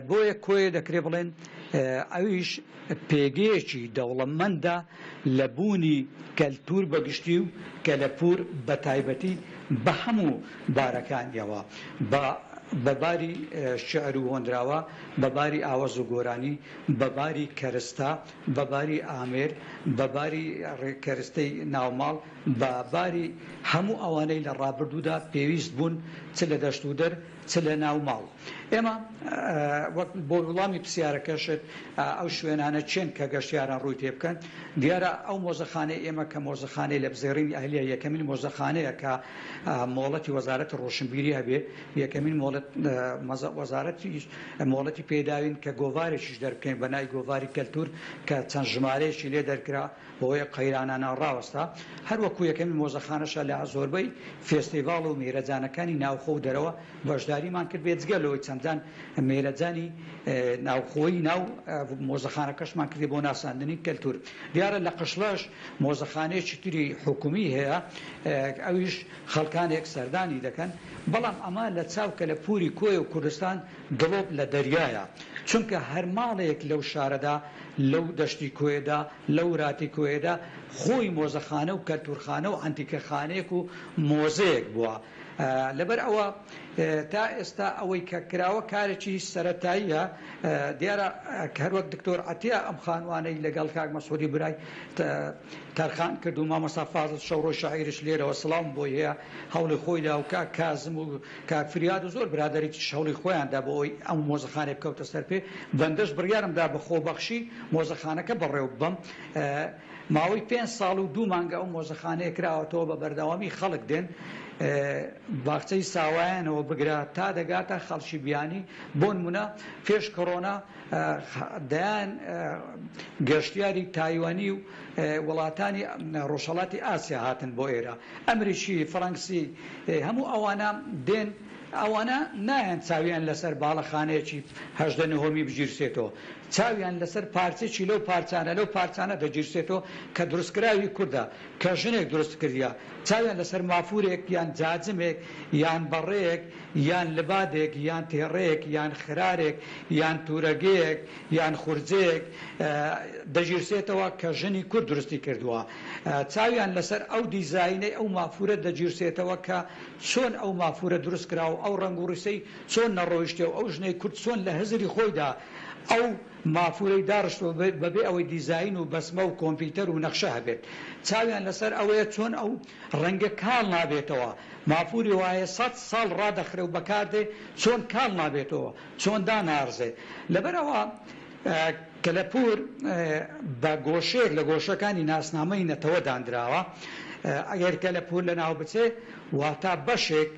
بۆیە کۆیە دەکرێ بڵێن ئەویش پێگەیەکی دەوڵەمەندە لە بوونی کەلتوور بە گشتی و کەلەپوور بە تایبەتی بە هەموو بارەکانیەوە بە بە باری شیعر و هۆنراوە، بە باری ئاوەز و گۆرانی، بە باری کەرستە، بە باری ئامێر، بە باری کەرستەی ناوماڵ، بە باری هەموو ئەوانەی لە ڕابردوودا پێویست بوون چ لە دەشت و دەر. چ لە ناو ماڵ. ئێمە وەک بۆ وڵامی پرسیارەکەشت ئەو شوێنانە چێن کە گەشتیاران ڕووی تێ بکەن، دیارە ئەو مۆزەخانەی ئێمە کە مۆزەخانەی لەپزێڕینی ئەهلیە یەکەمین مۆزەخانەیە کە مۆڵەتی وەزارەتی ڕۆشنبیری هەبێ، یەکەمین مۆڵەت وەزارەتیش مۆڵەتی پێداوین کە گۆڤارێکیش دەربکەین بە ناوی گۆڤاری کەلتور کە چەند ژمارەیەکی لێ دەرکرا بەهۆی قەیرانانە ڕاوەستا، هەر وەکو یەکەمین مۆزەخانەشە لە زۆربەی فێستیڤاڵ و میهرەجانەکانی ناوخۆ و دەرەوە بەشداریمان کرد، بێجگە لەوەی چەندان میهرەجانی ناوخۆیی ناو مۆزەخانەکەشمان کردی بۆ ناساندنی کەلتور. دیارە لە قشڵەش مۆزەخانەیەکی تری حکومی هەیە ئەویش خەڵکانێک سەردانی دەکەن، بەڵام ئەمە لە چاو کەلەپوری کۆیە و کوردستان دڵۆپ لە دەریایە، چونکە هەر ماڵێک لەو شارەدا لەو دەشتی کۆیەدا لەو وراتی کۆیەدا خۆی مۆزەخانە و کەلتورخانە و عەنتیکەخانەیەک و مۆزەیەک بووە. لەبەر ئەوە تا ئێستا ئەوەی کە کراوە کارێکی سەرەتاییە. دیارە هەروەک دکتۆر عەتیە ئەم خانووانەی لەگەڵ کاک مەسعودی برای تەرخان کرد و مامۆستا فازڵ شەوڕۆی شاعیرش لێرەوە سڵاوم بۆی هەیە هەوڵی خۆی دا و کاک کازم و کاک فریاد و زۆر برادەری تریش هەوڵی خۆیان دا بۆ ئەوەی ئەم مۆزەخانەیە بکەوتە سەر پێ. بەندەش بڕیارم دا بە خۆبەخشی مۆزەخانەکە بەڕێوە ببەم. ماوەی پێنج ساڵ و دوو مانگە ئەو مۆزەخانەیە کراوەتەوە بە بەردەوامی خەڵک دێن باخچەی ساوایانەوە بگرە تا دەگاتە خەڵکی بیانی بۆنمونە پێش کۆرۆنا دەیان گەشتیاری تایوانی و وڵاتانی ڕۆژهەڵاتی ئاسیا هاتن بۆ ئێرە ئەمریکی فەڕەنسی هەموو ئەوانە دێن ئەوانە نایەن چاویان لەسەر باڵەخانەیەکی 18 نهۆمی بگیرسێتەوە چاویان لەسەر پارچەکی لەو پارچانە لەو پارچانە دەگیرسێتەوە کە دروستکراوی کوردە کە ژنێک دروست کردیە چاویان لەسەر مافورێک یان جاجمێک یان بەڕەیەک یان لبادێک یان تێڕەیەک یان خرارێک یان تورەگەیەک یان خورجەیەک دەگیرسێتەوە کە ژنی کورد دروستی کردووە چاویان لەسەر ئەو دیزاینەی ئەو مافورە دەگیرسێتەوە کە چۆن ئەو مافورە دروست کرا و ئەو ڕەنگ و ڕیسەی چۆن نەڕۆیشتێ و ئەو ژنەی کورد چۆن لە هزری خۆیدا ئەو مافورەی داڕشتووە بەبێ ئەوەی دیزاین و بەسمە و کۆمپیوتەر و نەخشە هەبێت. چاویان لەسەر ئەوەیە چۆن ئەو ڕەنگە کاڵ نابێتەوە. مافوری وایە سەت ساڵ ڕادەخرێ و بەکاردێ چۆن کاڵ نابێتەوە، چۆن داناڕزێ. لەبەرئەوە کەلەپوور بە گۆشەیەک لە گۆشەکانی ناسنامەی نەتەوە داندراوە. ئەگەر کەلەپوور لەناو بچێ واتا بەشێک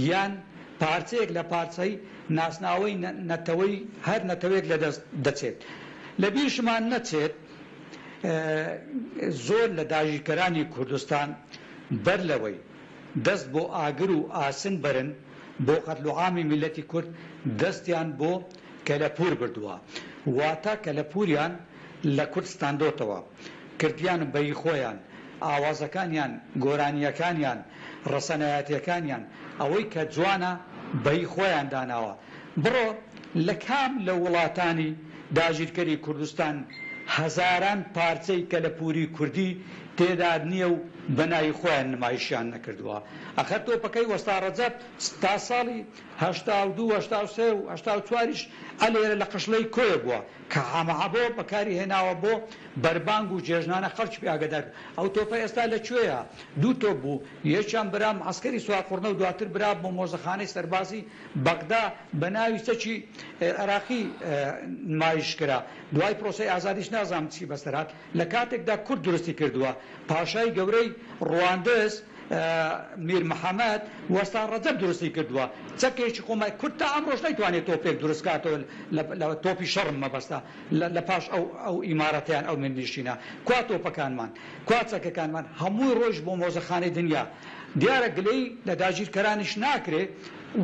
یان پارچەیەک لە پارچەی ناسناوەی نەتەوەی هەر نەتەوەیەک لە دەست دەچێت. لە بیرشمان نەچێت زۆر لە داگیرکەرانی کوردستان بەر لەوەی دەست بۆ ئاگر و ئاسن بەرن بۆ قەتلوعامی میللەتی کورد دەستیان بۆ کەلەپوور بردووە. واتە کەلەپووریان لە کورد ستاندۆتەوە. کردیان بە ی خۆیان، ئاوازەکانیان، گۆرانییەکانیان، ڕەسەنایەتییەکانیان، ئەوەی کە جوانە بە ی خۆیان داناوە. بڕۆ لە کام لە وڵاتانی داگیرکەری کوردستان هەزاران پارچەی کەلەپووری کوردی تێدا نییە و بە ناوی خۆیان نمایشیان نەکردووە؟ ئەخەر تۆپەکەی وەستا ڕەجەب تا ساڵی 82، 83 و 84 یش ئەلێرە لە قشڵەی کۆیە بووە کە حەمە عەبۆ بەکاری هێناوە بۆ بەربانگ و جێژنانە خەڵکی پێ ئاگادار بوو. ئەو تۆپە ئێستا لە کوێیە؟ دوو تۆپ بوو، یەکیان برا معەسکەری سوارقوڕنە و دواتر برا بۆ مۆزەخانەی سەربازی بەغدا بە ناوی چەکی عێراقی نمایش کرا. دوای پرۆسەی ئازادیش نازانم چی بەسەر هات. لە کاتێکدا کورد دروستی کردووە. پاشای گەورەی ڕواندز میر محەمەد وەستا ڕەجەب دروستی کردووە. چەکێکی خۆمای کورد تا ئەمڕۆش نەیتوانێت تۆپێک دروست کاتەوە لە تۆپی شەڕم مەبەستە. لە پاش ئەو ئەو ئیمارەتەیان ئەو میرنشینە کوا تۆپەکانمان کوا چەکەکانمان هەمووی ڕۆیشت بۆ مۆزەخانەی دنیا دیارە گلەیی لە داگیرکەرانیش ناکرێ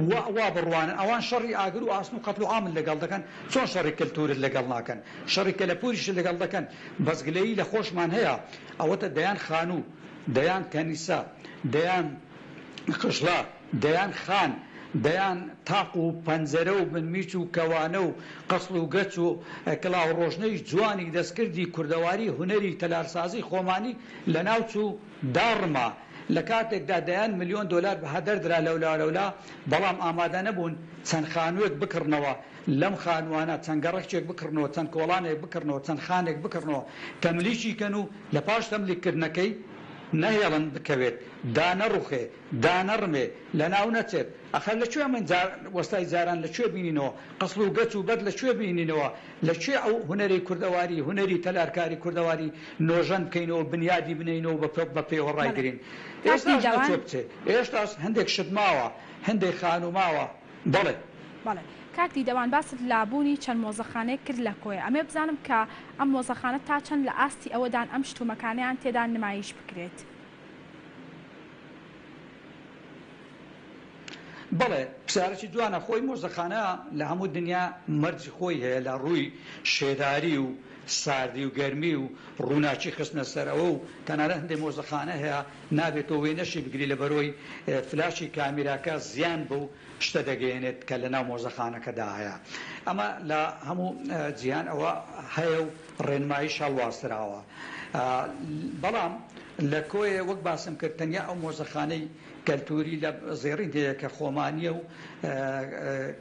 وا وا بڕوانن ئەوان شەڕی ئاگر و ئاسن و قەتل و عامت لەگەڵ دەکەن چۆن شەڕی کەلتورت لەگەڵ ناکەن شەڕی کەلەپوریشت لەگەڵ دەکەن بەس گلەیی لە خۆشمان هەیە ئەوەتە دەیان خانوو دەیان کەنیسە دەیان قشڵە دەیان خان، دەیان تاق و پەنجەرە و بنمیچ و کەوانە و قەسڵ و گەچ و کڵاوڕۆژنەی جوانی دەستکردی کوردەواری هونەری تەلارسازی خۆمانی لەناو چوو داڕما، لە کاتێکدا دەیان ملیۆن دۆلار بە هەدەر درا لەولا لەولا، بەڵام ئامادە نەبوون چەند خانووێک بکڕنەوە لەم خانووانە، چەند گەڕەکێک بکڕنەوە، چەند کۆڵانێک بکڕنەوە، چەند خانێک بکڕنەوە تەملیکی کەن و لە پاش تەملیک کردنەکەی. نەهێڵن بکەوێت، دانەڕوخێ، دانەڕمێ، لەناو نەچێت. ئەخەر لە کوێ ئەمن وەستای جاران لە کوێ بینینەوە؟ قسڵ و گەچ و بەرد لە کوێ بینینەوە؟ لە کوێ ئەو هونەری کوردەواری، هونەری تەلارکاری کوردەواری نۆژەن بکەینەوە، بنیادی بنێینەوە و بە پێوە بەڵێ ڕایگرین؟ کاک ئێستاش لە دیدەوان. کوێ بچێ؟ ئێشتاش هەندێک شت ماوە، هەندێک خانوو ماوە. بەڵێ. بەڵێ کاک دیدەوان باست لە بوونی چەند مۆزەخانەیەک کرد لە کۆیە ئەمەوێ بزانم کە ئەم مۆزەخانە تا چەند لە ئاستی ئەوەدان ئەم شتومەکانەیان تێدا نمایش بکرێت؟ بەڵێ پرسیارێکی جوانە، خۆی مۆزەخانە لە هەموو دنیا مەرجی خۆی هەیە لە ڕووی شێداری و ساردی و گەرمی و ڕووناکی خستنە سەرەوە و تەنانەت هەندێک مۆزەخانە هەیە نابێت تۆ وێنەشی بگری لەبەرئەوەی فلاشی کامیراکە زیان بەو شتە دەگەیەنێت کە لەناو مۆزەخانەکەدا هەیە. ئەمە لە هەموو جیهان ئەوە هەیە و ڕێنماییش هەڵواسراوە. بەڵام لە کۆیە وەک باسم کرد تەنیا ئەو مۆزەخانەی کەلتووری لە زێڕین هەیە کە خۆمانییە و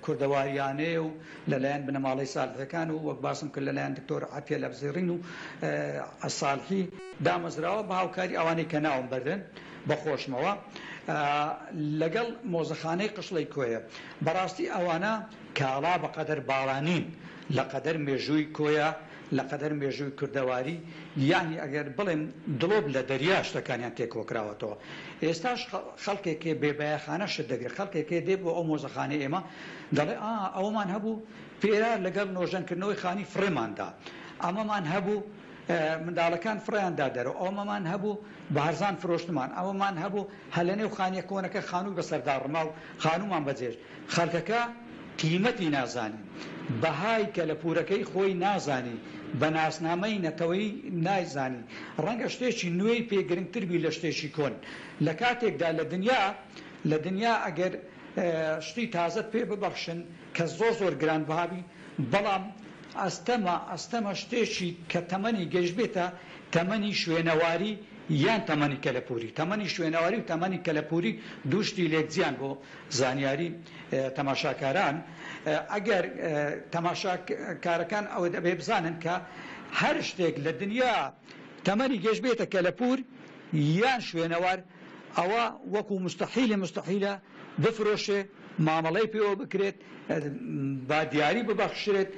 کوردەواریانەیە و لەلایەن بنەماڵەی سالحیەکان و وەک باسم کرد لەلایەن دکتۆر عەتیە لەبزێڕین و سالحی دامەزراوە بە هاوکاری ئەوانەی کە ناوم بردن بە خۆشمەوە لەگەڵ مۆزەخانەی قشڵەی کۆیە. بەڕاستی ئەوانە کاڵا بە قەدەر باڵا نین لە قەدەر مێژووی کۆیە، لە قەدەر مێژووی کوردەواری، یەعنی ئەگەر بڵێم دڵۆپ لە دەریا شتەکانیان تێ کۆکراوەتەوە. ئێستاش خەڵکێک هەیە بێ بایەخانە شت دەگرێ، خەڵکێک هەیە دێ بۆ ئەو مۆزەخانەی ئێمە دەڵێ ئا ئەوەمان هەبوو پێرار لەگەڵ نۆژەنکردنەوەی خانی فڕێمان دا، ئەمەمان هەبوو منداڵەکان فڕێیان دا دەرەوە، ئەوەمەمان هەبوو بە هەرزان فرۆشتمان، ئەوەمان هەبوو هەر لەنێو خانییە کۆنەکە خانووی بەسەردا ڕما و خانوومان بەجێهێشت. خەڵکەکە قیمەتی نازانی، بەهای کەلەپوورەکەی خۆی نازانی، بە ناسنامەی نەتەوەیی نایزانی، ڕەنگە شتێکی نوێی پێ گرنگتر بی لە شتێکی کۆن. لە کاتێکدا لە دنیا لە دنیا ئەگەر شتی تازەت پێ ببەخشن کە زۆر زۆر گرانبەها بی، بەڵام ئەستەمە ئەستەمە شتێکی کە تەمەنی گەیشتبێتە تەمەنی شوێنەواری یان تەمەنی کەلەپووری. تەمەنی شوێنەواری و تەمەنی کەلەپووری دوو شتی لێکجیان بۆ زانیاری تەماشاکاران. ئەگەر تەماشاکارەکان ئەوە دەبێ بزانن کە هەر شتێک لە دنیا تەمەنی گەیشتبێتە کەلەپوور یان شوێنەوار ئەوە وەکوو موستەحیلی موستەحیلە بفرۆشێ، مامەڵەی پێوە بکرێت، با دیاری ببەخشرێت،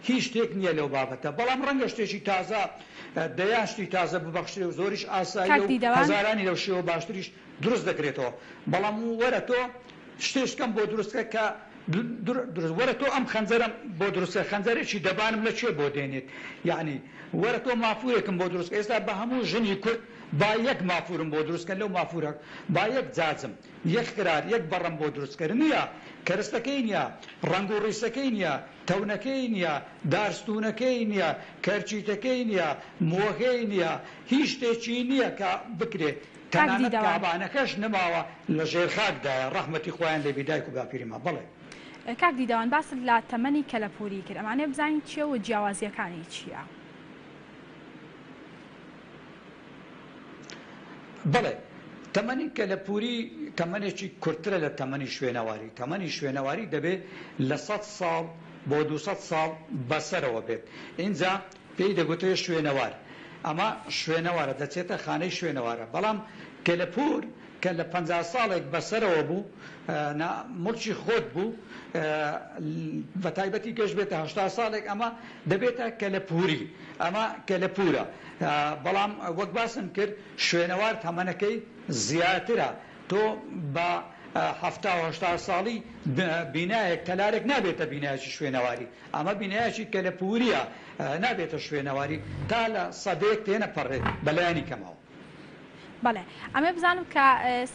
هیچ شتێک نییە لەو بابەتە، بەڵام ڕەنگە شتێکی تازە، دەیان شتی تازە ببەخشرێ و زۆریش ئاساییە کاک و دیدەوان. هەزارانی لەو شێوە باشتریش دروست دەکرێتەوە، بەڵام وەرە تۆ شتێکم بۆ دروست کە کە دروست وەرە تۆ ئەم خەنجەرەم بۆ دروست کە، خەنجەرێکی دەبانم لە کوێ بۆ دێنیت، یەعنی وەرە تۆ مافوورێکم بۆ دروست کە، ئێستا بە هەموو ژنی کورد با یەک مافوورم بۆ دروست کەن لەو مافوورە با یەک جاجم، یەک خرار، یەک بەڕەم بۆ دروست کەر نییە، کەرستەکەی نییە، ڕەنگ و ڕیسەکەی نییە، تەونەکەی نییە، دارستوونەکەی نییە، کەرچیتەکەی نییە، مۆغەی نییە، هیچ شتێکی نییە کە بکرێ، کاک تەنانەت دیدەوان. کابانەکەش نەماوە لە ژێر خاکدایە، ڕەحمەتی خوایان لێ بی دایک و باپیریمان. بەڵێ. کاک دیدەوان باست لە تەمەنی کەلەپووری کرد، ئەمانەوێ بزانین چییە و جیاوازییەکانی چییە؟ بەڵێ، تەمەنی کەلەپووری تەمەنێکی کورتترە لە تەمەنی شوێنەواری، تەمەنی شوێنەواری دەبێ لە سەد ساڵ بۆ 200 ساڵ بەسەرەوە بێت، ئینجا پێی دەگوترێ شوێنەوار، ئەمە شوێنەوارە دەچێتە خانەی شوێنەوارە، بەڵام کەلەپوور کە لە 50 ساڵێک بەسەرەوە بوو نا موڵکی خۆت بوو بە تایبەتی گەشت بێتە 80 ساڵێک ئەمە دەبێتە کەلەپووری ئەمە کەلەپوورە بەڵام وەک باسم کرد شوێنەوار تەمەنەکەی زیاترە تۆ بە 70 و 80 ساڵی بینایەک تەلارێک نابێتە بینایەکی شوێنەواری ئەمە بینایەکی کەلەپووریە نابێتە شوێنەواری تا لە سەدەیەک تێنەپەڕێت بەلایەنی کەمەوە. بەڵێ ئەمێ بزانم کە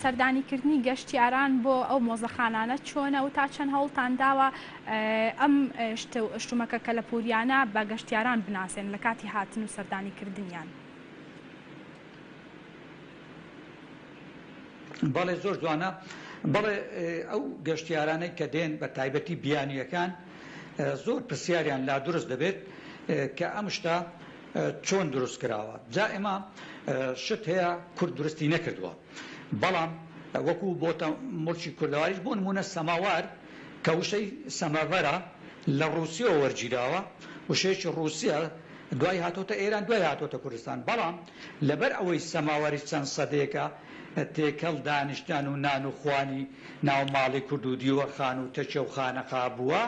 سەردانیکردنی گەشتیاران بۆ ئەو مۆزەخانانە چۆنە و تا چەند هەوڵتان داوە ئەم شتومەکە کەلەپوریانە بە گەشتیاران بناسێن لە کاتی هاتن و سەردانیکردنیان؟ بەڵێ زۆر جوانە. بەڵێ ئەو گەشتیارانەی کە دێن بە تایبەتی بیانییەکان زۆر پرسیاریان لا دروست دەبێت کە ئەم شتە چۆن دروست کراوە جا ئێمە شت هەیە کورد دروستی نەکردووە بەڵام وەکو بۆتە موڵکی کوردەواریش بۆ نمونە سەماوار کە وشەی سەمەڤەرە لە ڕووسیەوە وەرگیراوە وشەیەکی ڕووسیە. دوای هاتۆتە ئێران، دوای هاتۆتە کوردستان. بەڵام لەبەر ئەوەی سەماوەریش چەند سەدەیەکە تێکەڵ دانیشتن و نان و خوانی ناو ماڵی کورد و دیوەخان و تەکیە و خانەقا بووە،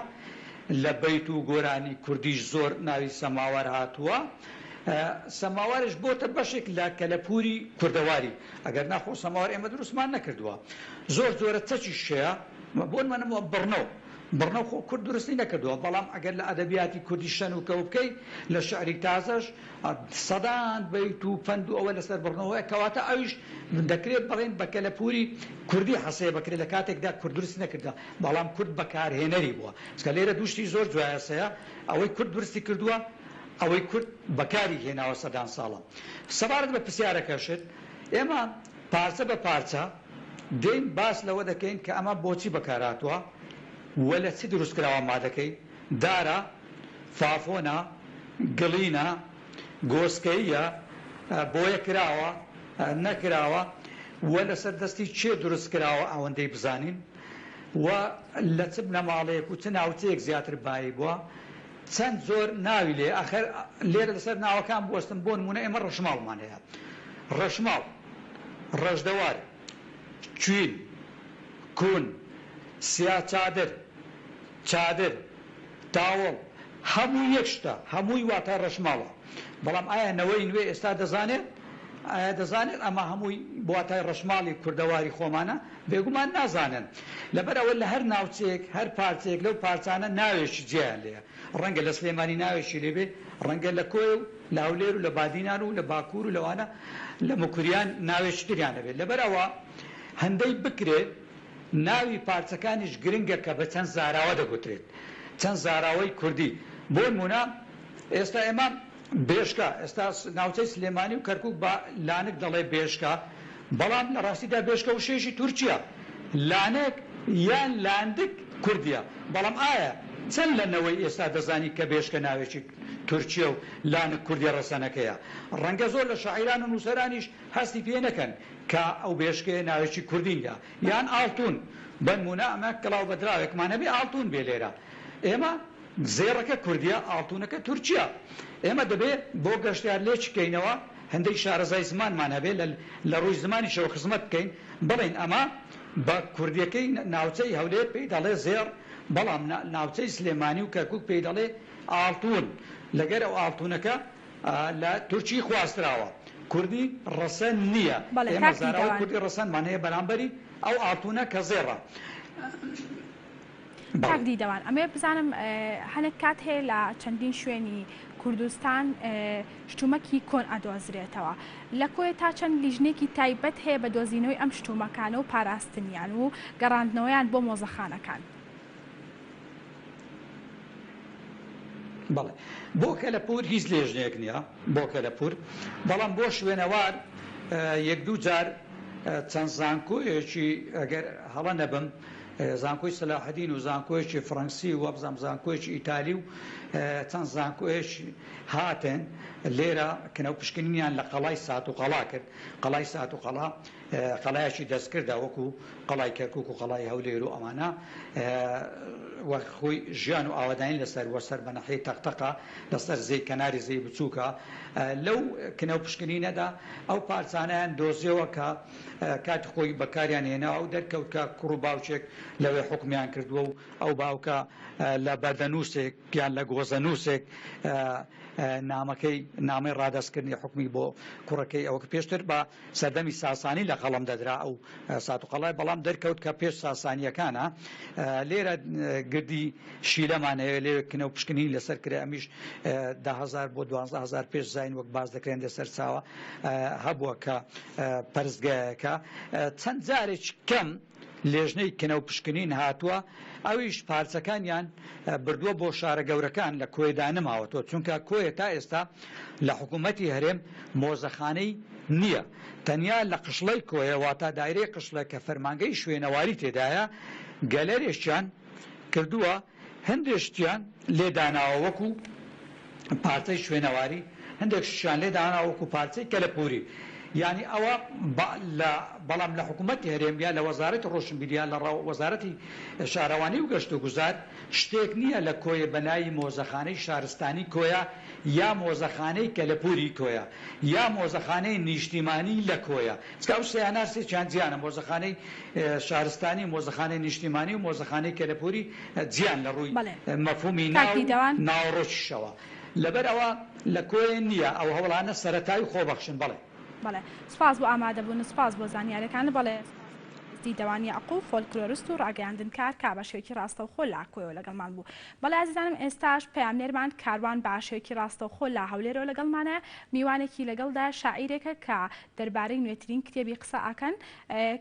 لە بەیت و گۆرانی کوردیش زۆر ناوی سەماوەر هاتووە. سەماوەریش بۆتە بەشێک لە کەلەپووری کوردەواری. ئەگەر نا خۆ سەماوەر ئێمە دروستمان نەکردووە. زۆر جۆرە چەکیش هەیە، بۆ نموونە بڕنەو. بڕنەو خۆ کورد دروستی نەکردووە، بەڵام ئەگەر لە ئەدەبیاتی کوردی شەن و کەو بکەی، لە شعری تازەش سەدان بەیت و پەند و ئەوە لەسەر بڕنەو هەیە، کەواتە ئەویش دەکرێت بڵێین بە کەلەپووری کوردی حەسێ بکرێت لە کاتێکدا کورد دروستی نەکردووە، بەڵام کورد بەکارهێنەری بووە. چونکە لێرە دوو شتی زۆر جوایەس هەیە، ئەوەی کورد دروستی کردووە، ئەوەی کورد بەکاری هێناوە سەدان ساڵە. سەبارەت بە پرسیارەکەشت، ئێمە پارچە بە پارچە دێین باس لەوە دەکەین کە ئەمە بۆچی بەکارهاتووە و لە چ دروستکراوە مادەکەی، دارە، فافۆنە، گڵینە، گۆسکەییە، بۆیە کراوە، نەکراوە و لەسەر دەستی کێ دروستکراوە ئەوەندەی بزانین و لە چ بنەماڵەیەک و چ ناوچەیەک زیاتر بایی بووە، چەند جۆر ناوی لێ ئەخر لێرە لەسەر ناوەکان بوەستم بۆ نمونە ئێمە ڕەشماڵمان هەیە ڕەشماڵ ڕەشدەوار کوین کون سیا چادر چادر تاوڵ هەمووی یەک شتە هەمووی واتای ڕەشماڵە بەڵام ئایا نەوەی نوێ ئێستا دەزانێت ئایا دەزانێت ئەمە هەمووی واتای ڕەشماڵی کوردەواری خۆمانە بێگومان نازانن. لەبەر ئەوە لە هەر ناوچەیەک، هەر پارچەیەک لەو پارچانە ناوێکی جیایان لێیە. ڕەنگە لە سلێمانی ناوێکی لێ بێ، ڕەنگە لە کۆیە و لە هەولێر و لە بادینان و لە باکوور و لەوانە لە موکریان ناوێکی تریان هەبێ. لەبەر ئەوە هەندەی بکرێ ناوی پارچەکانیش گرنگە کە بە چەند زاراوە دەگوترێت. چەند زاراوەی کوردی. بۆ نموونە ئێستا ئێمە بێشکە، ئێستا ناوچەی سلێمانی و کەرکوک بە لانک دەڵێ بێشکە، بەڵام لە ڕاستیدا بێشکە وشەیەکی تورکییە، لانک یان لاندک کوردییە، بەڵام ئایا چەند لە نەوەی ئێستا دەزانی کە بێشکە ناوێکی تورکییە و لانک کوردییە ڕەسەنەکەیە؟ ڕەنگە زۆر لە شاعیران و نووسەرانیش هەستی پێ نەکەن کە ئەو بێشکەیە ناوێکی کوردی نییە، یان ئاڵتوون، بەنموونە ئەمە کڵاو بەدراوێکمان هەبێ ئاڵتوون بێ لێرە ئێمە زێڕەکە کوردیە ئاڵتونەکە تورکیە ئێمە دەبێ بۆ گەشتیار لێکی کەینەوە هەندێک شارەزای زمانمان هەبێ لە لە ڕووی زمانیشەوە خزمەت بکەین بڵێین ئەمە بە کوردیەکەی ناوچەی هەولێر پێی دەڵێ زێڕ بەڵام ناوچەی سلێمانی و کەرکوک پێی دەڵێ ئاڵتون لەگەر ئەو ئاڵتونەکە لە تورکی خواستراوە کوردی ڕەسەن نییە بەڵێ ئێمە کاک زاراوەی دیدەوان. کوردی ڕەسەنمان هەیە بەرامبەری ئەو ئاڵتونە کە زێڕە. کاک بەڵێ. دیدەوان ئەمەوێ بزانم هەنێک کات هەیە لە چەندین شوێنی کوردستان شتومەکی کۆن ئەدۆزرێتەوە لە کۆیە تا چەند لیژنێکی تایبەت هەیە بە دۆزینەوەی ئەم شتومەکانە و پاراستنیان و گەڕاندنەوەیان بۆ مۆزەخانەکان؟ بەڵێ بۆ کەلەپوور هیچ لێژنەیەک نییە بۆ کەلەپوور بەڵام بۆ شوێنەوار یەک دوو جار چەند زانکۆیەکی ئەگەر هەڵە نەبم زانکۆی سەلاحەدین و زانکۆیەکی فڕەنسی و وابزانم زانکۆیەکی ئیتالی و چەند زانکۆیەکی هاتن لێرە کنە و پشکنینیان لە قەڵای سات و قەڵا کرد قەڵای سات و قەڵا قەڵایەکی دەستکردە وەکو قەڵای کەرکوک و قەڵای هەولێر و ئەمانە وەک خۆی ژیان و ئاوەدانی لەسەر وە سەر بە ناحیەی تەقتەقە لەسەر زێی کەناری زێی بچووکە لەو کنە و پشکنینەدا ئەو پارچانەیان دۆزیەوە کە کاتی خۆی بەکاریان هێناوە و دەرکەوت کە کوڕ و باوکێک لەوێ حوکمیان کردووە و ئەو باوکە لە بەردەنووسێک یان لە گۆزەنووسێک نامەکەی نامەی ڕادەستکردنی حوکمی بۆ کوڕەکەی ئەوە کە پێشتر بە سەردەمی ساسانی لە قەڵەم دەدرا ئەو سات و قەڵای بەڵام دەرکەوت کە پێش ساسانییەکانە لێرە گردی شیلەمان هەیە لێ کنە و پشکنین لەسەر کرێ ئەمیش 10هزار بۆ 12هزار پێش زین وەک باز دەکرێن لەسەر چاوە هەبووە کە پەرستگایەکە چەند جارێکی کەم لێژنەی کنە و پشکنین هاتووە ئەویش پارچەکانیان بردووە بۆ شارە گەورەکان لە کۆیەدا نەماوەتەوە چونکە کۆیە تا ئێستا لە حکوومەتی هەرێم مۆزەخانەی نییە تەنیا لە قشڵەی کۆیە واتا دایرەی قشڵە کە فەرمانگەی شوێنەواری تێدایە گەلەرێکیان کردووە هەندێک شتیان لێ داناوە وەکو پارچەی شوێنەواری، هەندێک شتیان لێ داناوە وەکو پارچەی کەلەپووری. یانی ئەوە لە بەڵام لە حکوومەتی هەرێم یا لە وەزارەتی ڕۆشنبیری یا لە وەزارەتی شارەوانی و گەشت و گوزار شتێک نییە لە کۆیە بە ناوی مۆزەخانەی شارستانی کۆیە یا مۆزەخانەی کەلەپووری کۆیە یا مۆزەخانەی نیشتیمانی لە کۆیە چونکە ئەو سێیانە سێکیان جیانە مۆزەخانەی شارستانی مۆزەخانەی نیشتیمانی و مۆزەخانەی کەلەپووری جیان لە ڕووی بەڵێ مەفهوومی کاک ناو و دیدەوان. ناوەڕۆکیشەوە. لەبەر ئەوە لە کۆیە نییە ئەو هەوڵانە سەرەتایی و خۆبەخشن. بەڵێ. بەڵێ سوپاس بۆ ئامادەبوونت سوپاس بۆ زانیاریەکانت بەڵێ سوپاس بۆ بەڕێز دیدەوان یەعقوب فۆلکلۆرست و ڕاگەیاندنکار کە بە شێوەیەکی ڕاستەوخۆ لە کۆیەوە لەگەڵمان بوو بەڵێ ئازیزانم ئێستاش پەیامنێرمان کاروان بە شێوەیەکی ڕاستەوخۆ لە هەولێرەوە لەگەڵمانە میوانێکی لەگەڵدایە شاعیرێکە کە دەربارەی نوێترین کتێبی قسە ئەکەن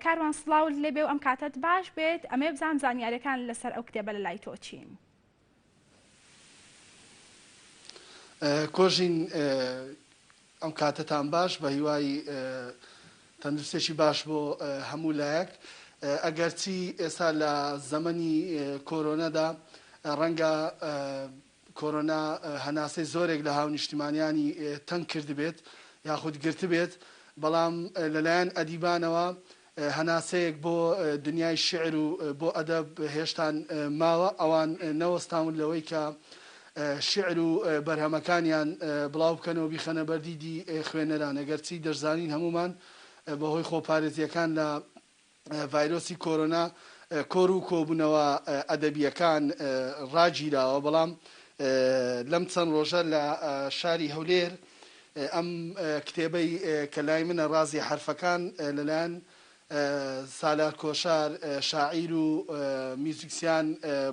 کاروان سڵاوت لێبێ و ئەم کاتەت باش بێت ئەمەوێ بزانم زانیاریەکان لەسەر ئەو کتێبە لەلای تۆ چین؟ کۆژین ئەم کاتەتان باش بە هیوای تەندروستێکی باش بۆ هەموو لایەک ئەگەرچی ئێستا لە زەمەنی کۆرۆنەدا ڕەنگە کۆرۆنا هەناسەی زۆرێک لە هاونیشتیمانیانی تەنگ کردبێت یاخود گرتبێت، بەڵام لەلایەن ئەدیبانەوە هەناسەیەک بۆ دنیای شیعر و بۆ ئەدەب هێشتان ماوە، ئەوان نەوەستاون لەوەی کە شیعر و بەرهەمەکانیان بڵاو بکەنەوە بیخەنە بەر دیدی خوێنەران، ئەگەرچی دەشزانین هەموومان بەهۆی خۆپارێزییەکان لە ڤایرۆسی کۆرۆنا کۆر و کۆبوونەوە ئەدەبییەکان ڕاگیراوە، بەڵام لەم چەند ڕۆژە لە شاری هەولێر ئەم کتێبەی کە لای منە ڕازی حەرفەکان لەلایەن سالار کۆشار شاعیر و میوزیکسیان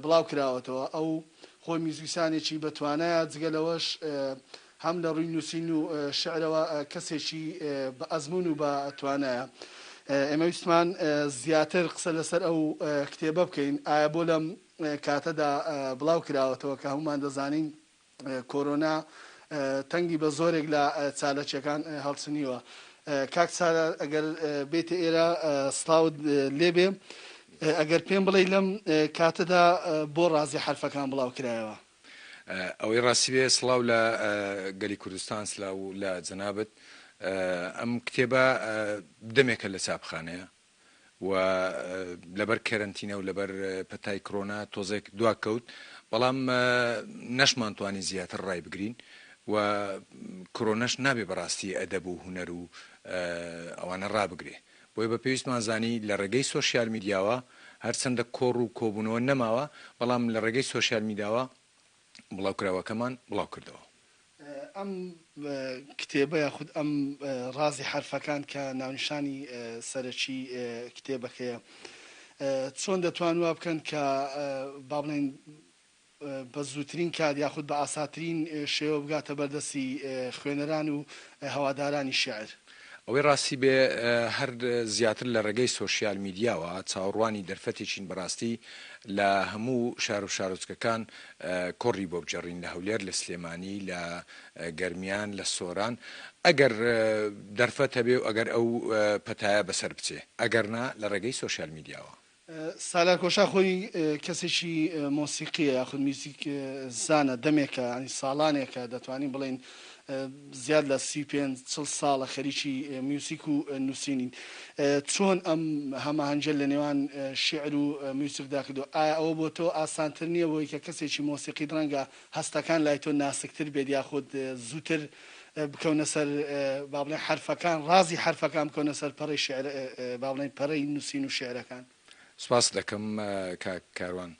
بڵاو کراوەتەوە. ئەو خۆی میوزیکسیانێکی بەتوانایە، جگە لەوەش هەم لە ڕووی نووسین و شیعرەوە کەسێکی بە ئەزموون و بە توانایە. ئێمە ویستمان زیاتر قسە لەسەر ئەو کتێبە بکەین، ئایا بۆ لەم کاتەدا بڵاو کراوەتەوە کە هەموومان دەزانین کۆرۆنا تەنگی بە زۆرێک لە چاالکیەکان هەڵچنیوە. کاک سالار ئەگەر بێیتە ئێرە سڵاوت لێبێ، ئەگەر پێم بڵێی لەم کاتەدا بۆ ڕازی حەرفەکان بڵاو کرایەوە؟ ئەوەی ڕاستی بێ سڵاو لە گەلی کوردستان سلاو لە جەنابت ئەم کتێبە دەمێکە لە چاپخانەیە و لەبەر کەرەنتینە و لەبەر پەتای کرۆنا تۆزێک دوا کەوت بەڵام نەشمان توانی زیاتر ڕای بگرین و کرۆنەش نابێ بەڕاستی ئەدەب و هونەر و ئەوانە ڕابگرێ بۆیە بە پێویستمان زانی لە ڕێگەی سۆشیال میدیاوە، هەرچەندە کۆڕ و کۆبوونەوە نەماوە، بەڵام لە ڕێگەی سۆشیال میداوە بڵاوکراوەکەمان بڵاوکردەوە. ئەم کتێبە یاخود ئەم ڕازی حەرفەکان کە ناونیشانی سەرەکی کتێبەکەیە، چۆن دەتوان وا بکەن کە با بڵێین بە زووترین کات یاخود بە ئاساترین شێوە بگاتە بەر دەستی خوێنەران و هەوادارانی شیعر. ئەوەی ڕاستی بێ هەر زیاتر لە ڕێگەی سۆشیال میدیاوە چاوەڕوانی دەرفەتێکین بەڕاستی لە هەموو شار و شارۆچکەکان کۆڕی بۆ بگێڕین لە هەولێر لە سلێمانی لە گەرمیان لە سۆران ئەگەر دەرفەت هەبێ و ئەگەر ئەو پەتایە بەسەر بچێ ئەگەر نا لە ڕێگەی سۆشیال میدیاوە. سالار کۆشا خۆی کەسێکی مۆسیقیە یاخود میوزیک زانە دەمێکە ینی ساڵانێکە دەتوانین بڵێین زیاد لە 35 چڵ ساڵە خەریکی میوزیک و نووسینین چۆن ئەم هەماهەنگیە لە نێوان شیعر و میوزیکدا کردووە ئایا ئەوە بۆ تۆ ئاسانتر نییە بۆی کە کەسێکی مۆسیقیت ڕەنگە هەستەکان لای تۆ ناسکتر بێت یاخود زووتر بکەونە سەر با بڵێین حەرفەکان ڕازی حەرفەکان بکەونە سەر پەڕەی شیعر با بڵێین پەڕەی نووسین و شیعرەکان. سپاست دەکەم کاک کاروان.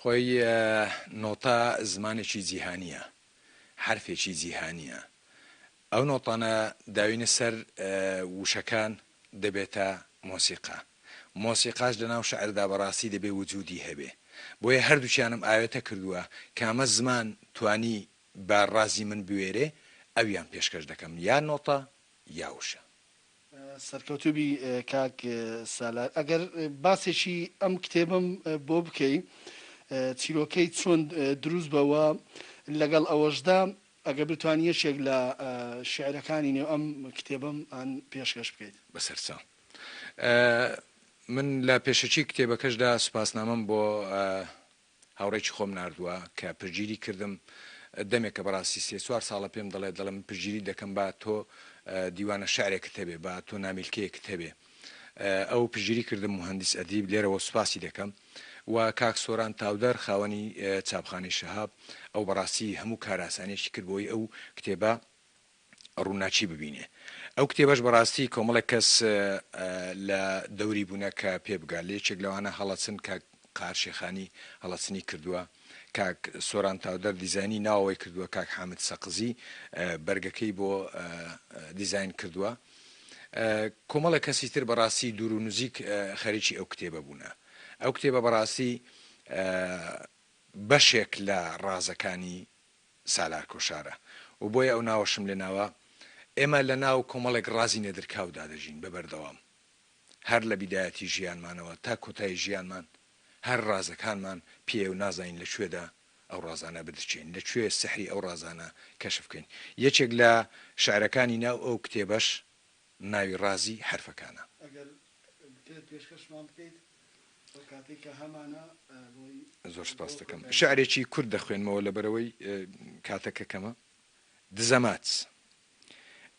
خۆی نۆتە زمانێکی جیهانییە، حەرفێکی جیهانییە. ئەو نۆتانە داوینە سەر وشەکان دەبێتە مۆسیقا. مۆسیقاش لە ناو شعردا بەڕاستی دەبێ وجودی هەبێ. بۆیە هەردووکیانم ئاوێتە کردووە، کامە زمان توانی بە ڕازی من بوێرێ ئەویان پێشکەش دەکەم یا نۆتە یا وشە. سەرکەوتوو بی کاک سالار. ئەگەر باسێکی ئەم کتێبەم بۆ بکەی چیرۆکەی چۆن دروست بەوە لەگەڵ ئەوەشدا ئەگەر بتوانی یەکێک لە شیعرەکانی نێو ئەم کتێبەم ئان پێشکەش بکەیت. بەسەرچاو. من لە پێشەکی کتێبەکەشدا سوپاسنامەم بۆ هاوڕێکی خۆم ناردووە کە پشتگیری کردم دەمێکە بەڕاستی سێ چوار ساڵە پێم دەڵێت دەڵێ من پشتگیریت دەکەم با تۆ. دیوانە شعرێکت هەبێ، با تۆ نامیلکەیەکت هەبێ. ئەو پشتگیری کردم موهەندیس ئەدیب لێرەوە سوپاسی دەکەم و کاک سۆران تاودەر خاوەنی چاپخانەی شەهاب ئەو بەڕاستی هەموو کارئاسانیەکی کرد بۆی ئەو کتێبە ڕووناکی ببینێ ئەو کتێبەش بەڕاستی کۆمەڵێک کەس لە دەوری بوونە کە پێ بگا لە یەکێک لەوانە هەڵەچن کاک قار شێخانی هەڵەچنی کردووە کاک سۆران تاودەر دیزاینی ناوەوەی کردووە کاک حامد سەقزی بەرگەکەی بۆ دیزاین کردووە کۆمەڵێک کەسی تر بەڕاستی دوور و نزیک خەریکی ئەو کتێبە بوونە. ئەو کتێبە بەڕاستی بەشێک لە ڕازەکانی سالار کۆشارە و بۆیە ئەو ناوەشم لێ ناوە. ئێمە لە ناو کۆمەڵێک ڕازی نەدرکاودا دەژین بە بەردەوام. هەر لە بیدایەتی ژیانمانەوە تا کۆتایی ژیانمان هەر ڕازەکانمان پێیە و نازانین لە کوێدا ئەو ڕازانە بدرکێین، لە کوێ سحری ئەو ڕازانە کەشف بکەین. یەکێک لە شعرەکانی ناو ئەو کتێبەش ناوی ڕازی حەرفەکانە. ئەگەر بکرێت پێشکەشمان بکەیت ئەو کاتەی کە هەمانە بۆی زۆر بۆ سپاست دەکەم. کۆتایی. شعرێکی کورت دەخوێنمەوە لەبەرئەوەی کاتەکە کەمە. دزەماچ.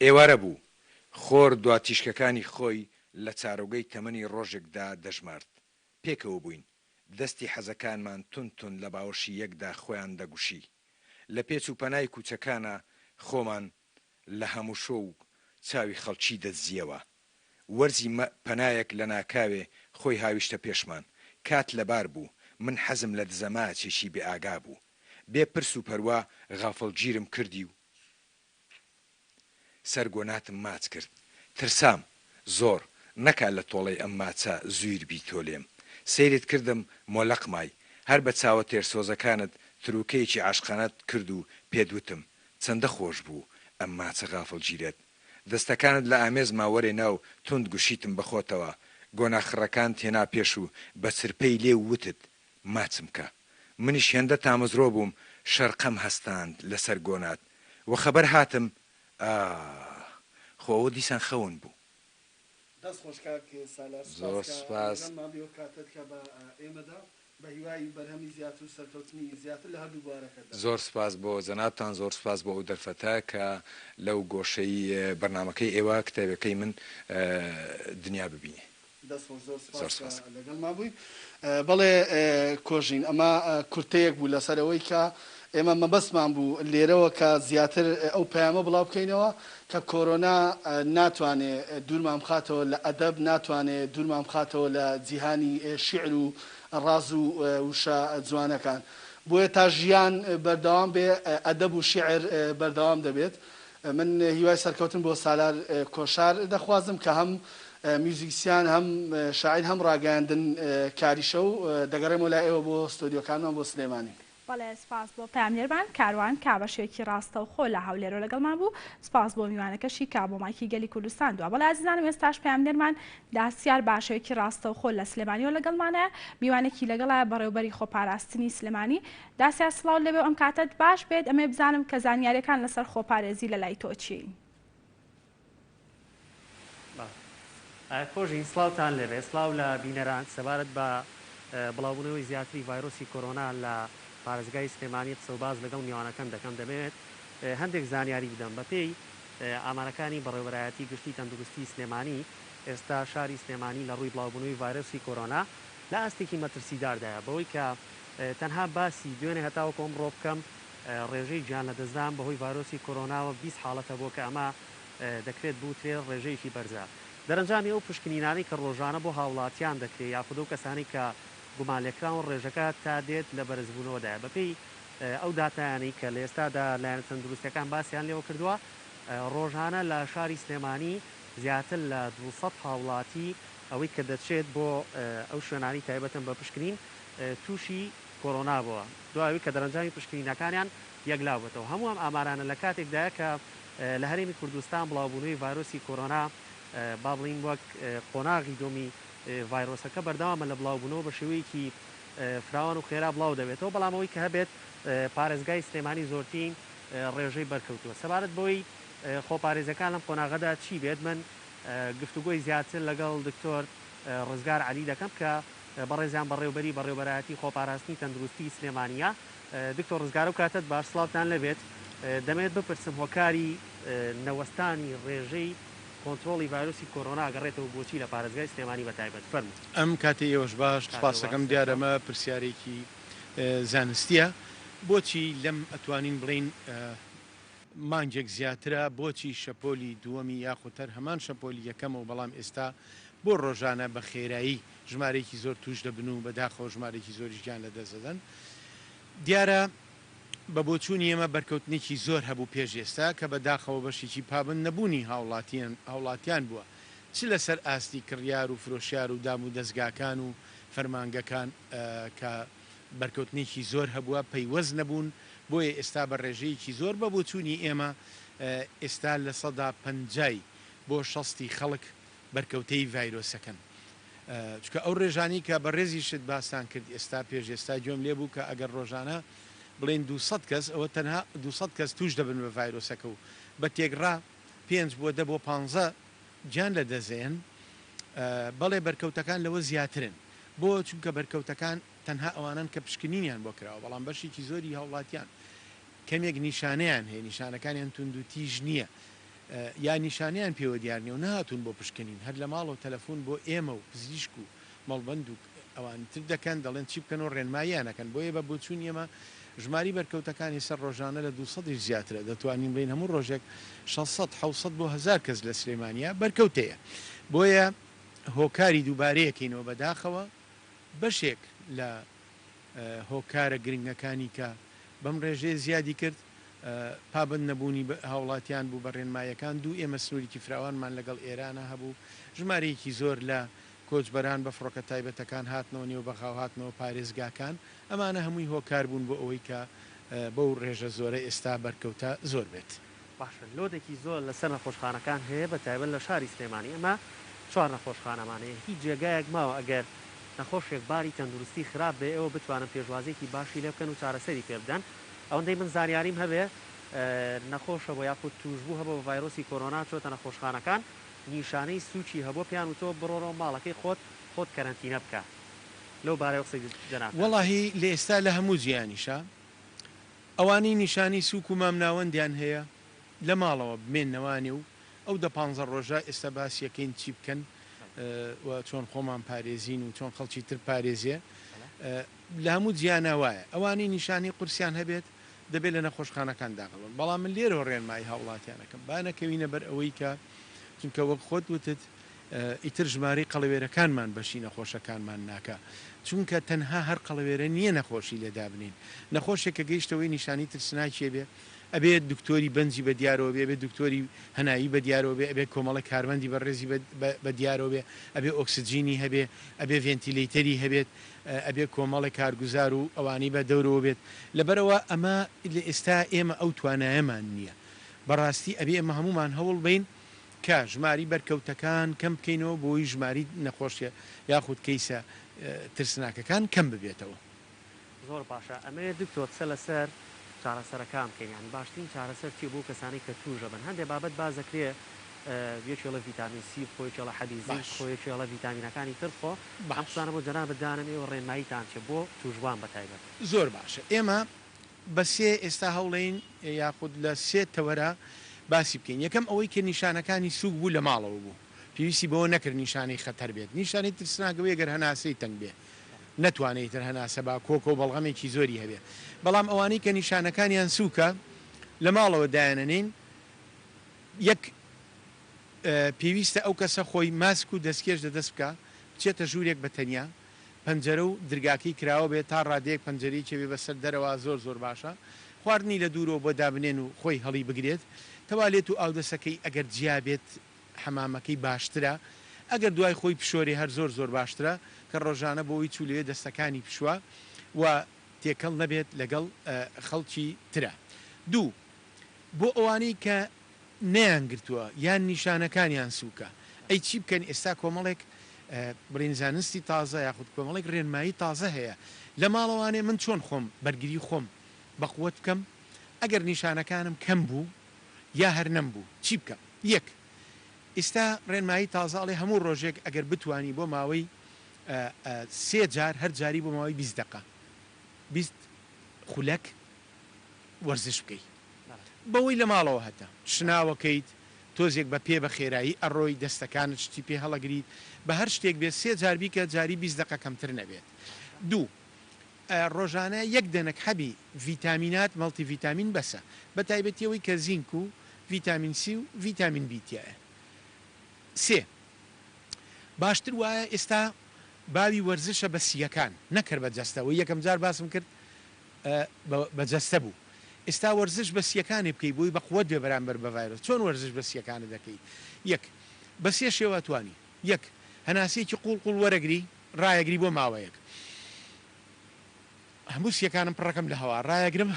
ئێوارە بوو. خۆر دوا تیشکەکانی خۆی لە چارۆگەی تەمەنی ڕۆژێکدا دەژمارد. پێکەوە بووین. دەستی حەزەکانمان توند توند لە باوەشی یەکدا خۆیان دەگوشی. لە پێچ و پەنای کوچەکانا خۆمان لە هەمووشۆ و چاوی خەڵکی دەدزییەوە. وەرزی مە پەنایەک لە ناکاوێ خۆی هاویشتە پێشمان. کات لەبار بوو. من حەزم لە دزەماچێکی بێ ئاگا بوو. بێ پرس و پەروا غافڵگیرم کردی و. سەر گۆناتم ماچ کرد. ترسام. زۆر. نەکا لە تۆڵەی ئەم ماچە زویر بی تۆ لێم. سەیرت کردم مۆلەق مای. هەر بە چاوە تێرسۆزەکانت تروکەیەکی عاشقانەت کرد و پێت وتم. چەندە خۆش بوو ئەم ماچە غافڵگیرەت. دەستەکانت لە ئامێزما وەرێ نا و توند گوشیتم بە خۆتەوە. گۆنا خڕەکانت هێنا پێش و بە چرپەی لێو وتت. ماچم کە. منیش هێندە تامەزرۆ بووم شەرقەم هەستاند لەسەر گۆنات. وەخەبەر هاتم ئاه خۆ ئەوە دیسان خەون بوو. دەست خۆش کاک سالار سوپاس زۆر کە سوپاس. لەگەڵمان بووی ئەو کاتەت کە بە ئێمە دا بە هیوای بەرهەمی زیاتر و سەرکەوتنی زیاتر لە هەردوو بوارەکەتدا. زۆر سوپاس بۆ جەنابتان زۆر سوپاس بۆ ئەو دەرفەتە کە لەو گۆشەی بەرنامەکەی ئێوە کتێبەکەی من دنیا ببینێ. دەست خۆش زۆر زۆر سوپاس کە سوپاس. لەگەڵمان بووی. بەڵێ کۆژین ئەمە کورتەیەک بوو لەسەر ئەوەی کە ئێمە مەبەستمان بوو لێرەوە کە زیاتر ئەو پەیامە بڵاو بکەینەوە کە کۆرۆنا ناتوانێ دوورمان بخاتەوە لە ئەدەب ناتوانێ دوورمان بخاتەوە لە جیهانی شیعر و ڕاز و وشە جوانەکان بۆیە تا ژیان بەردەوام بێ ئەدەب و شیعر بەردەوام دەبێت من هیوای سەرکەوتن بۆ سالار کۆشار دەخوازم کە هەم میوزیکسیان هەم شاعیر هەم ڕاگەیاندن کاریشە و دەگەڕێمەوە لای ئێوە بۆ ستۆدیۆکانمان بۆ سلێمانی. بەڵێ سپاس بۆ پەیامنێرمان کاروان کە بە شێوەیەکی ڕاستەوخۆ لە هەولێرەوە لەگەڵمان بوو، سپاس بۆ میوانەکەشی کە بۆ مایکی گەلی کوردستان دوا. بەڵێ ئازیزانم ئێستاش پەیامنێرمان داسیار بە شێوەیەکی ڕاستەوخۆ لە سلێمانیەوە لەگەڵمانە، میوانێکی لەگەڵایە بەڕێوبەری خۆپاراستنی سلێمانی. داسیار سڵاوت لێبێ و ئەم کاتەت باش بێت، ئەمەوێ بزانم کە زانیاریەکان لەسەر خۆپارێزی لەلای تۆ چین؟ کۆژین سڵاوتان لێبێ سڵاو لە بینەران سەبارەت بە بڵاوبوونەوەی زیاتری ڤایرۆسی کۆرۆنا لە پارێزگای سلێمانی قسە و باس لەگەڵ میوانەکەم دەکەم دەمەوێت هەندێک زانیاری بدەم بەپێی ئامارەکانی بەڕێوەبەرایەتی گشتی تەندروستی سلێمانی ئێستا شاری سلێمانی لە ڕووی بڵاوبوونەوەی ڤایرۆسی کۆرۆنا لە ئاستێکی مەترسیداردایە بەوەی کە تەنها باسی دوێنێ هەتاوەکو ئەمڕۆ بکەم ڕێژەی گیانلەدەستدان بەهۆی ڤایرۆسی کۆرۆناوە 20 حاڵەت هەبووە کە ئەمە دەکرێت بوترێت ڕێژەیەکی بەرزە. دەرەنجامی ئەو پشکنینانەی کە ڕۆژانە بۆ هاوڵاتیان دەکرێت یاخود ئەو کەسانەی کە گومانلێکراون ڕێژەکە تا دێت لە بەرزبوونەوەدایە. بەپێی ئەو داتایانەی کە لە ئێستادا لایەنە تەندروستیەکان باسیان لێوەکردووە ڕۆژانە لە شاری سلێمانی زیاتر لە 200 هاوڵاتی ئەوەی کە دەچێت بۆ ئەو شوێنانەی تایبەتن بە پشکنین تووشی کۆرۆنا بووە دوای ئەوەی کە دەرەنجامی پشکنینەکانیان یەکلابووەتەوە. هەموو ئەم ئامارانە لە کاتێکدایە کە لە هەرێمی کوردستان بڵاوبوونەوەی ڤایرۆسی کۆرۆنا با بڵێین وەک قۆناغی دووەمی ڤایرۆسەکە بەردەوامە لە بڵاوبوونەوە بە شێوەیەکی فراوان و خێرا بڵاو دەبێتەوە، بەڵام ئەوەی کە هەبێت پارێزگای سلێمانی زۆرترین ڕێژەی بەرکەوتووە. سەبارەت بەوەی خۆپارێزیەکان لەم قۆناغەدا چی بێت من گفتوگۆی زیاتر لەگەڵ دکتۆر ڕزگار عەلی دەکەم کە بەڕێزیان بەڕێوبەری بەڕێوبەرایەتی خۆپاراستنی تەندروستی سلێمانییە. دکتۆر ڕزگار ئەو کاتەت باش، سڵاوتان لێبێت. دەمەوێت بپرسم هۆکاری نەوەستانی ڕێژەی کۆنترۆڵی ڤایرۆسی کۆرۆنا ئەگەڕێتەوە بۆچی لە پارێزگای سلێمانی بە تایبەت؟ فەرموو. ئەم کاتەی ئێوەش باش، کاتێ سوپاس باش دەکەم. دیارە سەرچاو. ئەمە پرسیارێکی زانستییە. بۆچی لەم ئەتوانین بڵێین مانگێک زیاترە بۆچی شەپۆلی دووەمی یاخود هەر هەمان شەپۆلی یەکەمە و بەڵام ئێستا بۆ ڕۆژانە بە خێرایی ژمارەیەکی زۆر تووش دەبن و بەداخەوە ژمارەیەکی زۆریش گیان لەدەست دەدەن. دیارە بە بۆچوونی ئێمە بەرکەوتنێکی زۆر هەبوو پێش ئێستا کە بە داخەوە بەشێکی پابەند نەبوونی هاوڵاتیان بووە چ لەسەر ئاستی کڕیار و فرۆشیار و دام و دەزگاکان و فەرمانگەکان کە بەرکەوتنێکی زۆر هەبووە پەیوەست نەبوون بۆیە ئێستا بە ڕێژەیەکی زۆر بە بۆچوونی ئێمە ئێستا 50% بۆ شەستی خەڵک بەرکەوتەی ڤایرۆسەکەن. چونکە ئەو ڕێژانەی کە بەڕێزیشت باستان کرد ئێستا پێش ئێستا گوێم لێ بوو کە ئەگەر ڕۆژانە بڵێین 200 کەس ئەوە تەنها 200 کەس توش دەبن بە ڤایرۆسەکە و بە تێکڕا پێنج بۆ دە بۆ پانزە گیان لە دەست دەیەن بەڵێ بەرکەوتەکان لەوە زیاترن بۆ چونکە بەرکەوتەکان تەنها ئەوانەن کە پشکنینیان بۆ کراوە بەڵام بەشێکی زۆری هاوڵاتیان کەمێک نیشانەیان هەیە نیشانەکانیان توندوتیژ نییە یا نیشانەیان پێوە دیار نیە و نەهاتوون بۆ پشکنین، هەر لە ماڵەوە تەلەفون بۆ ئێمە و پزیشک و مەڵبەند و ئەوانی تر دەکەن، دەڵێن چی بکەن و ڕێنماییان ئەکەن، بۆیە بە بۆچوونی ئێمە ژماری بەرکەوتەکان ئێستا ڕۆژانە لە دووسەدیش زیاترە، دەتوانین بڵێین هەموو ڕۆژێک شەشسەد، حەوتسەد بۆ هەزار کەس لە سلێمانیا بەرکەوتەیە، بۆیە هۆکاری دووبارەیەکەینەوە بەداخەوە بەشێک لە هۆکارە گرنگەکانی کە بەم ڕێژەیە زیادی کرد، پابەند نەبوونی هاوڵاتیان بوو بە ڕێنماییەکان، دوو ئێمە سنوورێکی فراوانمان لەگەڵ ئێرانا هەبوو، ژمارەیەکی زۆر لە کۆچبەران بە فڕۆکە تایبەتەکان هاتنەوە نێو بەغا و هاتنەوە پارێزگاکان، ئەمانە هەمووی هۆکار بوون بۆ ئەوەی کە بەو ڕێژە زۆرە ئێستا بەرکەوتە زۆر بێت. باشە لۆدێکی زۆر لەسەر نەخۆشخانەکان هەیە بە تایبەت لە شاری سلێمانی ئێمە چوار نەخۆشخانەمان هەیە هیچ جێگایەک ماوە ئەگەر نەخۆشێک باری تەندروستی خراپ بێ ئێوە بتوانن پێشوازیەکی باشی لێ بکەن و چارەسەری پێ بدەن ئەوەندەی من زانیاریم هەبێ نەخۆش هەبووە یاخود توشبوو هەبووە بە ڤایرۆسی کۆرۆنا چۆتە نەخۆشخانەکان نیشانەی سوکی هەبووە پێیان وتووە بڕۆرەوە ماڵەکەی خۆت خۆت کەرەنتینە بکە لەو بارەیەوە قسەی جەنابتان چیە؟ وەڵاهی لە ئێستا لە هەموو جیهانیشا ئەوانەی نیشانەی سوک و مامناوەندیان هەیە لە ماڵەوە بمێننەوانێ و ئەو دە پانزە ڕۆژە ئێستا باسیەکەین چی بکەن و چۆن خۆمان پارێزین و چۆن خەڵکی تر پارێزێ لە هەموو جیانا وایە ئەوانەی نیشانەی قورسیان هەبێت دەبێت لە نەخۆشخانەکان داخل بن بەڵام من لێرەوە ڕێنمایی هاوڵاتیان ئەکەم با نەکەوینە بەر ئەوەی کە چونکە وەک خۆت وتت ئیتر ژمارەی قەڵەوێرەکانمان بەشی نەخۆشەکانمان ناکا چونکە تەنها هەر قەڵەوێرە نییە نەخۆشی لێ دابنێین نەخۆشێک کە گەیشتەوەی نیشانەی ترسناکیە بێ ئەبێ دکتۆری بەنجی بە دیارەوە بێ ئەبێ دکتۆری هەناوی بە دیارەوە بێ ئەبێ کۆمەڵێک کارمەندی بەڕێزی بە دیارەوە بێ ئەبێ ئۆکسجینی هەبێ ئەبێ ڤێنتیلەیتەری هەبێت ئەبێ کۆمەڵێک کارگوزار و ئەوانەی بە دەورەوە بێت لەبەرئەوە ئەمە لە ئێستا ئێمە ئەو توانایەمان نییە بەڕاستی ئەبێ ئێمە هەموومان هەوڵ بەین کە ژماری بەرکەوتەکان کەم بکەینەوە بۆی ژماری نەخۆشیە یاخود کەیسە ترسناکەکان کەم ببێتەوە. زۆر باشە ئەمەوێت دکتۆر قسە لەسەر چارەسەرەکان بکەین یانی باشترین چارەسەر چیە بۆ کەسانەی کە توش ئەبن هەندێ بابەت باس دەکرێ یەکێ ئەڵێ ڤیتامین سی بخۆ یەکێ ئەڵێ حەبی زینک باش. بخۆ یەکێ ئەڵێ ڤیتامینەکانی تر بخۆ ئەم باش. قسانە بۆ جەنابت دانەم ئێوە ڕێنماییتان چیە بۆ توشبوان بە تایبەت؟ زۆر باشە ئێمە بە سێ ئێستا هەوڵێین یاخود لە سێ تەوەرە باسی بکەین یەکەم ئەوەی کە نیشانەکانی سوک بوو لە ماڵەوە بوو پێویستی بەوە نەکرد نیشانەی خەتەر بێت نیشانەی ترسناک ئەوەیە گەر هەناسەی تەنگ بێ نەتوانێ ئیتر هەناسە با کۆکە و بەڵغەمێکی زۆری هەبێ بەڵام ئەوانەی کە نیشانەکانیان سوکە لە ماڵەوە دایانەنێین یەک پێویستە ئەو کەسە خۆی ماسک و دەستکێش لە دەست بکا بچێتە ژوورێک بە تەنیا پەنجەرە و درگاکەی کراوە بێت تا ڕادەیەک پەنجەرەیەکی هەبێ بەسەر دەرەوە زۆر زۆر باشە خواردنی لە دوورەوە بۆ دابنێن و خۆی هەڵی بگرێت تەوالێت و ئاودەسەکەی ئەگەر جیا بێت حەمامەکەی باشترە ئەگەر دوای خۆی بشۆرێ هەر زۆر زۆر باشترە کە ڕۆژانە بۆ ئەوی چوو لەوێ دەستەکانی بشوا و تێکەڵ نەبێت لەگەڵ خەڵکی ترا دوو بۆ ئەوانەی کە نەیانگرتووە یان نیشانەکانیان سووکە ئەی چی بکەن ئێستا کۆمەڵێک بڵێین زانستی تازە یاخود کۆمەڵێک ڕێنمایی تازە هەیە لە ماڵەوانێ من چۆن خۆم بەرگری خۆم بەقوەت بکەم ئەگەر نیشانەکانم کەم بوو یا هەر نەمبوو چی بکەم؟ یەک، ئیستا ڕێنمایی تازە ئەڵێ هەموو ڕۆژێک ئەگەر بتوانی بۆ ماوەی سێ جار هەر جاری بۆ ماوەی 20 دەقە 20 خولەک وەرزش بکەی. بەوەی لە ماڵەوە هەتە شناوەکەیت تۆزێک بە پێ بە خێرایی ئەڕۆی دەستەکانت شتی پێ هەڵەگریت بە هەر شتێک بێت سێ جار بیکە جاری 20 دەقە کەمتر نەبێت. دوو. ڕۆژانە یەک دەنک حەبی ڤیتامینات مەڵتی ڤیتامین بەسە بە تایبەتی ئەوەی کە زینک و ڤیتامین سی و ڤیتامین بی تیایە. سێ. باشتر وایە ئێستا باوی وەرزشە بە سییەکان نەک هەر بە جەستە ئەوەی یەکەم جار باسم کرد بە جەستە بوو ئێستا وەرزش بە سییەکانی بکەی بۆی بە قوەت بێ بەرامبەر بە ڤایرۆس چۆن وەرزش بە سییەکانت دەکەی یەک بە سێ شێوە توانی یەک هەناسەیەکی قوڵ قوڵ وەرەگری ڕایەگری بۆ ماوەیەک هەموو سیەکانم پڕەکەم لە هەوا ڕایەگرم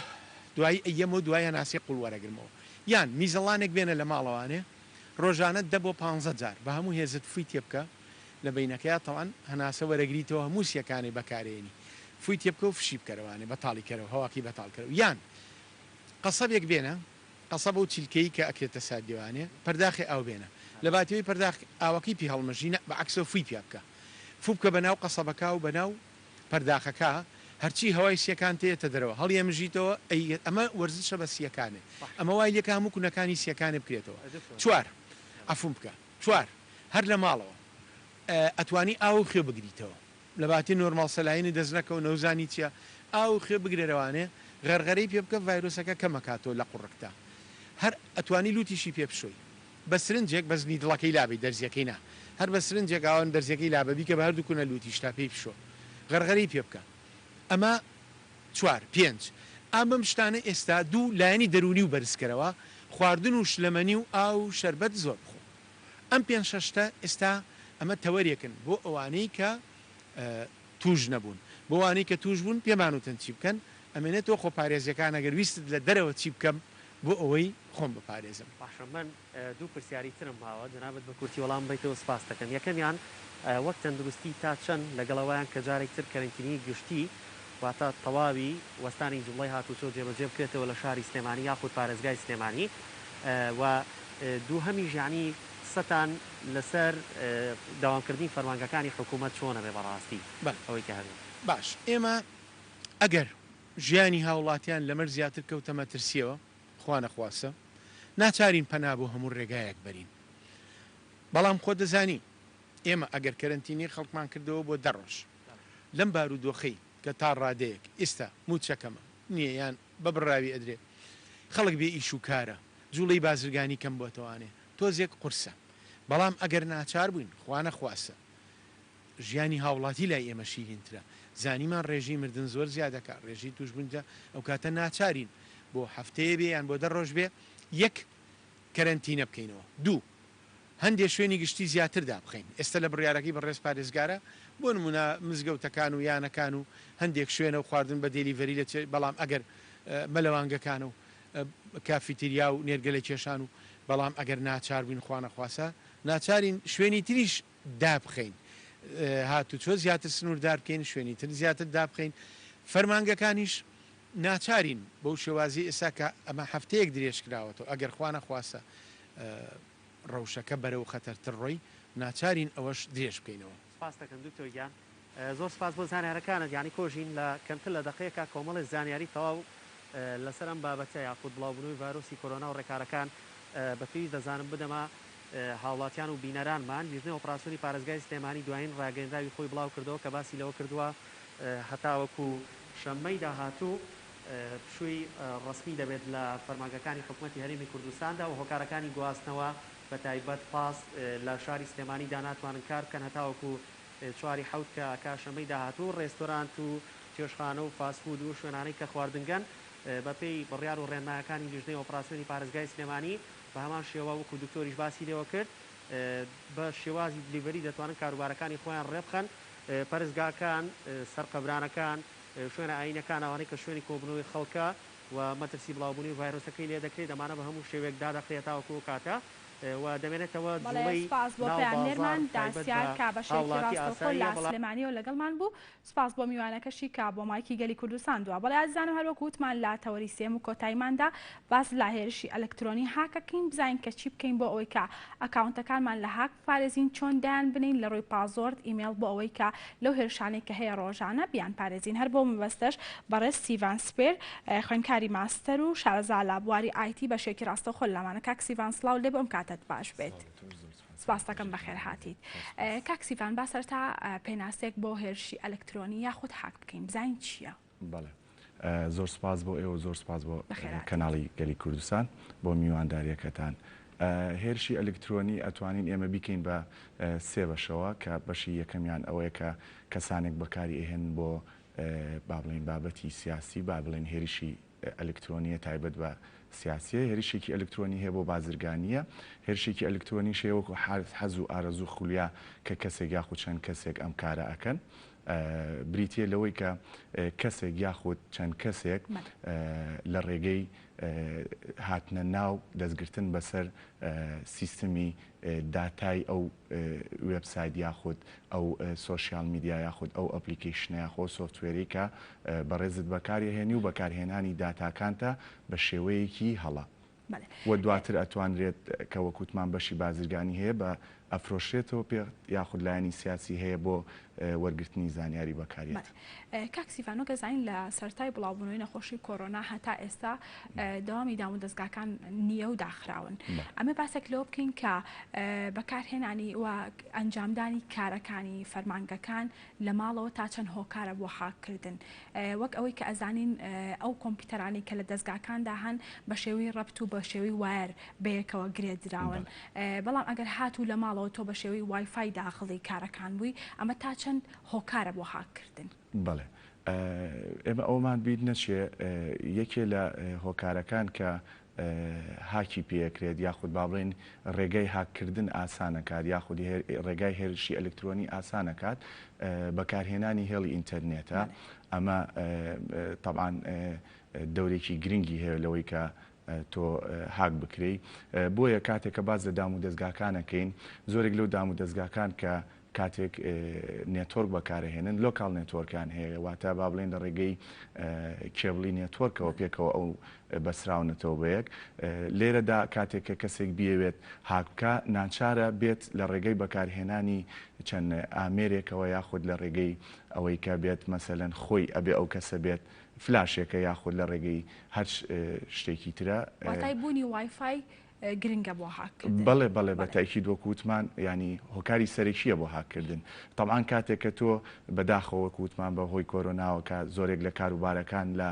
دوایی ئەیەمەوە دوای هەناسەی قوڵ وەرەگرمەوە یان میزەڵانێک بێنە لە ماڵەوانێ ڕۆژانە دە بۆ پانزە جار بە هەموو هێزت فوی تێبکە لە بەینەکەیا تەوان هەناسە وەرەگریتەوە هەموو سیەکانی بەکارێنی فوی تێبکە و فشی بکەرەوانێ بەتاڵی کەرەوە هەواکەی بەتاڵ کەرەوە یان قەسەبێک بێنە قەسەبە و چیلکەیی کە ئەکرێتە ساردیەوانێ پەرداخێ ئاو بێنە لە باتی ئەوەی پەرداخ ئاوەکەی پێ هەڵمژی نە بە عەکسەوە فووی پیا بکە فوو بکە بە ناو قەسەبەکا و بە ناو پەرداخەکا هەرچی هەوای سیەکان تێیەتە دەرەوە هەڵیەمژیتەوە ئەی ئەمە وەرزشە بە سیەکانێ ئەمە وای لێکا هەموو کونەکانی سیەکانێ بکرێتەوە چوار عەفوم بکە چوار هەر لە ماڵەوە ئەتوانی ئاو و خوێ بگریتەوە لەباتی نۆرماڵ سەلاینی دەست نەکەو نەوزانی چیە ئاو و خوێ بگرەرەوانێ غەرغەرەی پێ بکە ڤایرۆسەکە کەمەکاتەوە لە قوڕگتا هەر ئەتوانی لوتیشی پێ بشۆی بە سرنجێک بەس نیدڵەکەی لابەی دەرزیەکەی نا هەر بە سرنجێک ئاوان دەرزیەکەی لابە بیکە بە هەردوو کونە لوتیشتا پێی بشۆ غەرغەرەی پێ بکە ئەمە چوار پێنج ئا بەم شتانە ئێستا دوو لایەنی دەرونی و بەرزکەرەوە خواردن و شلەمەنی و ئاو و شەربەت زۆر بخۆ. ئەم پێنج شەش شتە ئێستا ئەمە تەوەرێکن بۆ ئەوانەی کە توش نەبوون، بۆ ئەوانەی کە توش بوون پێمان وتن چی بکەن، ئەمێنێتەوە خۆپارێزیەکان ئەگەر ویستت لە دەرەوە چی بکەم بۆ ئەوەی خۆم بپارێزم. باشە من دوو پرسیاری ترم ماوە جەنابت بە کورتی وەڵام بەیتەوە سپاست دەکەم یەکەمیان وەک تەندروستی تا چەند لەگەڵ ئەوەیان کە جارێک تر کەرەنتینی گشتی واتە تەواوی وەستانی جوڵەی هاتوچۆ جێبەجێ بکرێتەوە لە شاری سلێمانی یاخود پارێزگای سلێمانی و دووهەمیش یانی قسەتان لەسەر دەوامکردنی فەرمانگەکانی حکوومەت چۆنە بێ بەڕاستی بەڵێ ئەوەی کە هەبێ. باش ئێمە ئەگەر ژیانی هاوڵاتیان لەمەر زیاتر کەوتە مەترسیەوە خوا نەخواستە ناچارین پەنا بۆ هەموو ڕێگایەک بەرین بەڵام خۆ دەزانی ئێمە ئەگەر کەرەنتینەی خەڵکمان کردەوە بۆ دە ڕۆژ لەم بارودۆخەی کە تا ڕادەیەک ئیستا مووچە کەمە نییە یان بە بڕاوی ئەدرێ خەڵک بێ ئیش و کارە جوڵەی بازرگانی کەم بۆتەوانێ تۆزێک قورسە بەڵام ئەگەر ناچار بووین خوا نەخواستە ژیانی هاوڵاتی لای ئێمە شیرینترە زانیمان ڕێژەی مردن زۆر زیادەکا ڕێژەی توشبوون جا ئەوکاتە ناچارین بۆ هەفتەیە بێ یان بۆ دە ڕۆژ بێ یەک کەرەنتینە بکەینەوە دوو هەندێ شوێنی گشتی زیاتر دابخەین، ئێستا لە بڕیارەکەی بەڕێز پارێزگارە، بۆ نموونە مزگەوتەکان و یانەکان و هەندێک شوێنە و خواردن بە دێلیڤەری لە بەڵام ئەگەر مەلەوانگەکان و کافیتریا و نێرگەلە کێشان و بەڵام ئەگەر ناچار بووین خوانەخواستە ناچارین شوێنی تریش دابخەین هاتوچۆ زیاتر سنووردار بکەین شوێنی تر زیاتر دابخەین فەرمانگەکانیش ناچارین بەو شێوازی ئێستا کە ئەمە هەفتەیەک درێژکراوەتەوە ئەگەر خوانەخواستە ڕەوشەکە بەرەو خەتەرتر ڕۆی، ناچارین ئەوەش درێژ بکەینەوە. سپاست دەکەم دکتۆر گیان. زۆر سپاس بۆ زانیارەکانت یانی کۆژین لە کەمتر لە دەقەیەکا کۆمەڵێ زانیاری تەواو لەسەر ئەم بابەتە یاخود بڵاوبونەوەی ڤایرۆسی کۆرۆنا و ڕێکارەکان بە پێویست دەزانم بدەمە هاوڵاتیان و بینەرانمان لیژنەی ئۆپراسیۆنی پارێزگای سلێمانی دوایین ڕاگەیەنراوی خۆی بڵاو کردەوە کە باسی لەوە کردووە هەتاوەکو شەممەی داهاتوو پشووی ڕەسمی دەبێت لە فەرمانگەکانی حکومەتی هەرێمی کوردستاندا و هۆکارەکانی گواستنەوە بە تایبەت پاس لە شاری سلێمانیدا ناتوانن کار بکەن هەتاوەکو چواری حەوت کە ئەکا شەمەی داهاتوو ڕێستۆرانت و چێشتخانە و فاست فوود و شوێنانەی کە خواردنگەن بە پێی بڕیار و ڕێنمایەکانی لیژنەی ئۆپراسیۆنی پارێزگای سلێمانی بە هەمان شێوە وەکو دکتۆریش باسی لێوە کرد بە شێوازی دلیڤەری دەتوانن کاروبارەکانی خۆیان ڕێبخەن پەرستگاکان سەرقەبرانەکان شوێنە ئایینەکان، ئەوانەی کە شوێنی کۆبوونەوەی خەڵکە و مەترسی بڵاوبوونەوەی ڤایرۆسەکەی لێ دەکرێت، ئەمانە بە هەموو شێوەیەک دادەخرێت تاوەکو ئەو کاتە. و دەمێنێتەوە بەڵێ جوڵەی سوپاس بۆ ناو بازاڕ پەیامنێرمان تایبەت داسیار بە کە بە شێوەیەکی هاوڵاتی ڕاستەوخۆ ئاساییە لە بەڵام. سلێمانیەوە لەگەڵمان بوو سوپاس بۆ میوانەکەشی کە بۆ مایکی گەلی کوردستان دوا. بەڵێ ئازیزانم هەر وەک وتمان لە تەوەری سێیەم و کۆتاییماندا باس لە هێرشی ئەلکترۆنی هاک ئەکەین بزانین کە چی بکەین بۆ ئەوەی کە ئەکاونتەکانمان لە هاک بپارێزین چۆن دایان بنێین لە ڕووی password ئیمێڵ بۆ ئەوەی کە لەو هێرشانەی کە هەیە ڕۆژانە بیان پارێزین هەر بۆ مەبەستەش بەڕێز سیڤان سپێر خوێندکاری ماستەر و شارەزا لە بواری IT بەشێکی ڕاستەوخۆ لەمانە کاک سیڤان سڵاو لێ بۆ ئەم کاتەت باش بێت. سپاست دەکەم بەخێر هاتیت. کاک سیڤان با سەرەتا پێناسەیەک بۆ هێرشی ئەلکترۆنی یاخود هاک بکەین بزانین چییە؟ بەڵێ زۆر سپاس بۆ ئێوە زۆر سپاس بۆ کەناڵی گەلی کوردستان بۆ میوانداریەکەتان. هێرشی ئەلکترۆنی ئەتوانین ئێمە بیکەین بە سێ بەشەوە کە بەشی یەکەمیان ئەوەیە کە کەسانێک بەکاری ئەهێنن بۆ با بڵێین بابەتی سیاسی با بڵێین هێرشی ئەلکترۆنییە تایبەت بە سیاسییە، هێرشێکی ئەلکترۆنی هەیە بۆ بازرگانییە، هێرشێکی ئەلکترۆنیش هەیە وەکو حەز و ئارەزوو خولیا کە کەسێک یاخود چەند کەسێک ئەم کارە ئەکەن بریتییە لەوەی کە کەسێک یاخود چەند کەسێک لە ڕێگەی هاتنە ناو دەستگرتن بەسەر سیستمی داتای ئەو وێبسایت یاخود ئەو social media یاخود ئەو application ە یاخۆ software ەی کە بەڕێزت بەکاری ئەهێنی و بەکارهێنانی داتاکانتە بە شێوەیەکی هەڵە و دواتر ئەتوانرێت کە وەک وتمان بەشی بازرگانی هەیە بە ئەفرۆشرێتەوە پێ یاخود لایەنی سیاسی هەیە بۆ وەرگرتنی زانیاری بەکاریێت. کاک سیڤان وەک ئەزانین لە سەرەتای بڵاوبوونەوەی نەخۆشی کۆرۆنا هەتا ئێستا دەوامی دامودەزگاکان نییە و داخراون. ئەمە باسێک لەوە بکەین کە بەکارهێنانی و ئەنجامدانی کارەکانی فەرمانگەکان لە ماڵەوە تا چەند هۆکارە بۆ هاککردن وەک ئەوەی کە ئەزانین ئەو کۆمپیوتەرانەی کە لە دەزگاکاندا هەن بە شێوەی ڕەبت و بە شێوەی wire بەیەکەوە گرێدراون بەڵام ئەگەر هاتوو لە ماڵەوە تۆ بە شێوەی وایفای داخڵی کارەکان بووی ئەمە تا چەند هۆکارە بۆ هاککردن؟ بەڵێ ئێمە ئەوەمان بیر نەچێ یەکێ لە هۆکارەکان کە هاکی پێکرێت یاخود با بڵێین ڕێگای هاککردن ئاسانەکات یاخود ڕێگای هێرشی ئەلکترۆنی ئاسانەکات بەکارهێنانی هێڵی ئینتەرنێتە ئەمە تەبعەن دەورێکی گرنگی هەیە لەوەی کە تۆ هاک بکرێی بۆیە کاتێک کە باس لە دام و دەزگاکان ئەکەین زۆرێک لەو دام و دەزگاکان کە کاتێک network بەکارەهێنن local network یان هەیە واتە با بڵێن لە ڕێگەی cable ی network ەوە پێکەوە ئەو بەسراونەتەوە بە یەک لێرەدا کاتێک کە کەسێک بیەوێت هاک بکا ناچارە بێت لە ڕێگەی بەکارهێنانی چەند ئامێرێکەوە یاخود لە ڕێگەی ئەوەی کە بێت مەسەلەن خۆی ئەبێ ئەو کەسە بێت فلاشێکە یاخود لە ڕێگەی هەر شتێکی ترە. واتای بوونی وایفای گرنگە بۆ هاک کردن. بەڵێ بەڵێ بە تەئکید وەکو وتمان یانی هۆکاری سەرەکیە بۆ هاک کردن تەبعەن کاتێک کە تۆ بەداخەوە وەکو وتمان بە هۆی کۆرۆناوە کە زۆرێک لە کاروبارەکان لە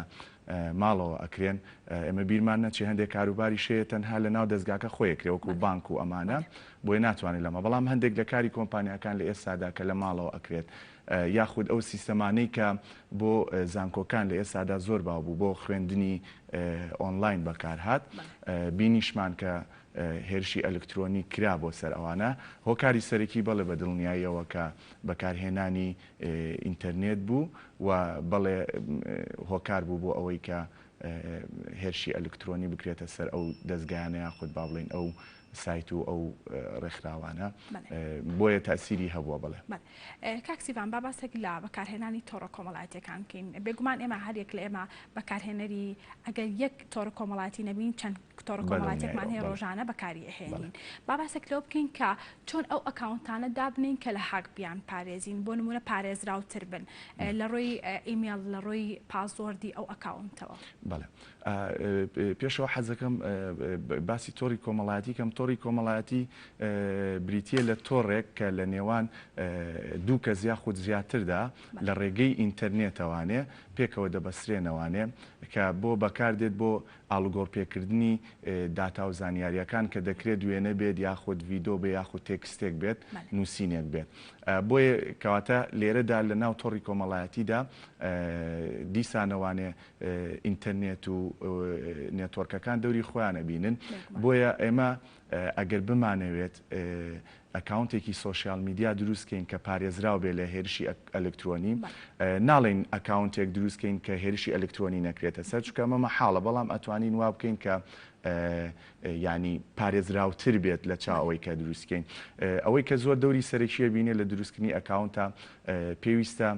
ماڵەوە ئەکرێن ئێمە بیرمان نەچێ هەندێک کاروباریش هەیە تەنها لە ناو دەزگاکە خۆی ئەکرێ وەکو بانک و ئەمانە بۆیە ناتوانێت لەمە بەڵام هەندێک لە کاری کۆمپانیاکان لە ئێستادا کە لە ماڵەوە ئەکرێت یاخود ئەو سیستەمانەی کە بۆ زانکۆکان لە ئێستادا زۆر باو بوو بۆ خوێندنی ئۆنلاین بەکارهات بینیشمان کە هێرشی ئەلکترۆنی کرا بۆ سەر ئەوانە هۆکاری سەرەکی بەڵێ بە دڵنیاییەوە کە بەکارهێنانی ئینتەرنێت بوو و بەڵێ هۆکار بوو بۆ ئەوەی کە هێرشی ئەلکترۆنی بکرێتە سەر ئەو دەزگایانە یاخود با بڵێین ئەو سایت و ئەو ڕێکخراوانە بۆیە تاسیری هەبووە بەڵێ. کاک سیڤان با باسێک لە بەکارهێنانی تۆڕە کۆمەڵایەتیەکان بکەین بێگومان ئێمە هەریەک لە ئێمە بەکارهێنەری ئەگەر یەک تۆڕە کۆمەڵایەتی نەبین چەند تۆڕە کۆمەڵایەتێکمان هەیە ڕۆژانە بەکاری ئەهێنین با باسێک لەوە بکەین کە چۆن ئەو ئەکاونتانە دابنین کە لە هاک بیان پارێزین بۆ نمونە پارێزراوتر بن لە ڕووی ئیمێڵ لە ڕووی password ی ئەو ئەکاونتەوە. بەڵێ پێشەوە حەزەکەم باسی تۆڕی کۆمەڵایەتی کەم تۆڕی کۆمەڵایەتی بریتییە لە تۆڕێک کە لە نێوان دوو کەس یاخود زیاتردا لە ڕێگەی ئینتەرنێتەوانێ پێکەوە دەبەسترێنەوانێ کە بۆ بەکاردێت بۆ ئاڵوگۆڕپێکردنی داتا و زانیارییەکان کە دەکرێت وێنە بێت یاخود ڤیدۆ بێ یاخود تێکستێک بێت نووسینێک بێت بۆیە کەواتە لێرەدا لە ناو تۆڕی کۆمەڵایەتیدا دیسانەوانێ ئینتەرنێت و network ەکان دەوری خۆیان ئەبینن بۆیە ئێمە ئەگەر بمانەوێت ئەکاونتێکی social media دروست کەین کە پارێزراو بێت لە هێرشی ئەلکترۆنی، ناڵێین ئەکاونتێک دروست کەین کە هێرشی ئەلکترۆنی نەکرێتە سەر چونکە ئەمە مەحاڵە، بەڵام ئەتوانین وا بکەین کە. یانی پارێزراوتر بێت لە چاو ئەوەی کە دروستکەین. ئەوەی کە زۆر دەوری سەرەکیە بینێ لە دروستکردنی ئەکاونتا پێویستە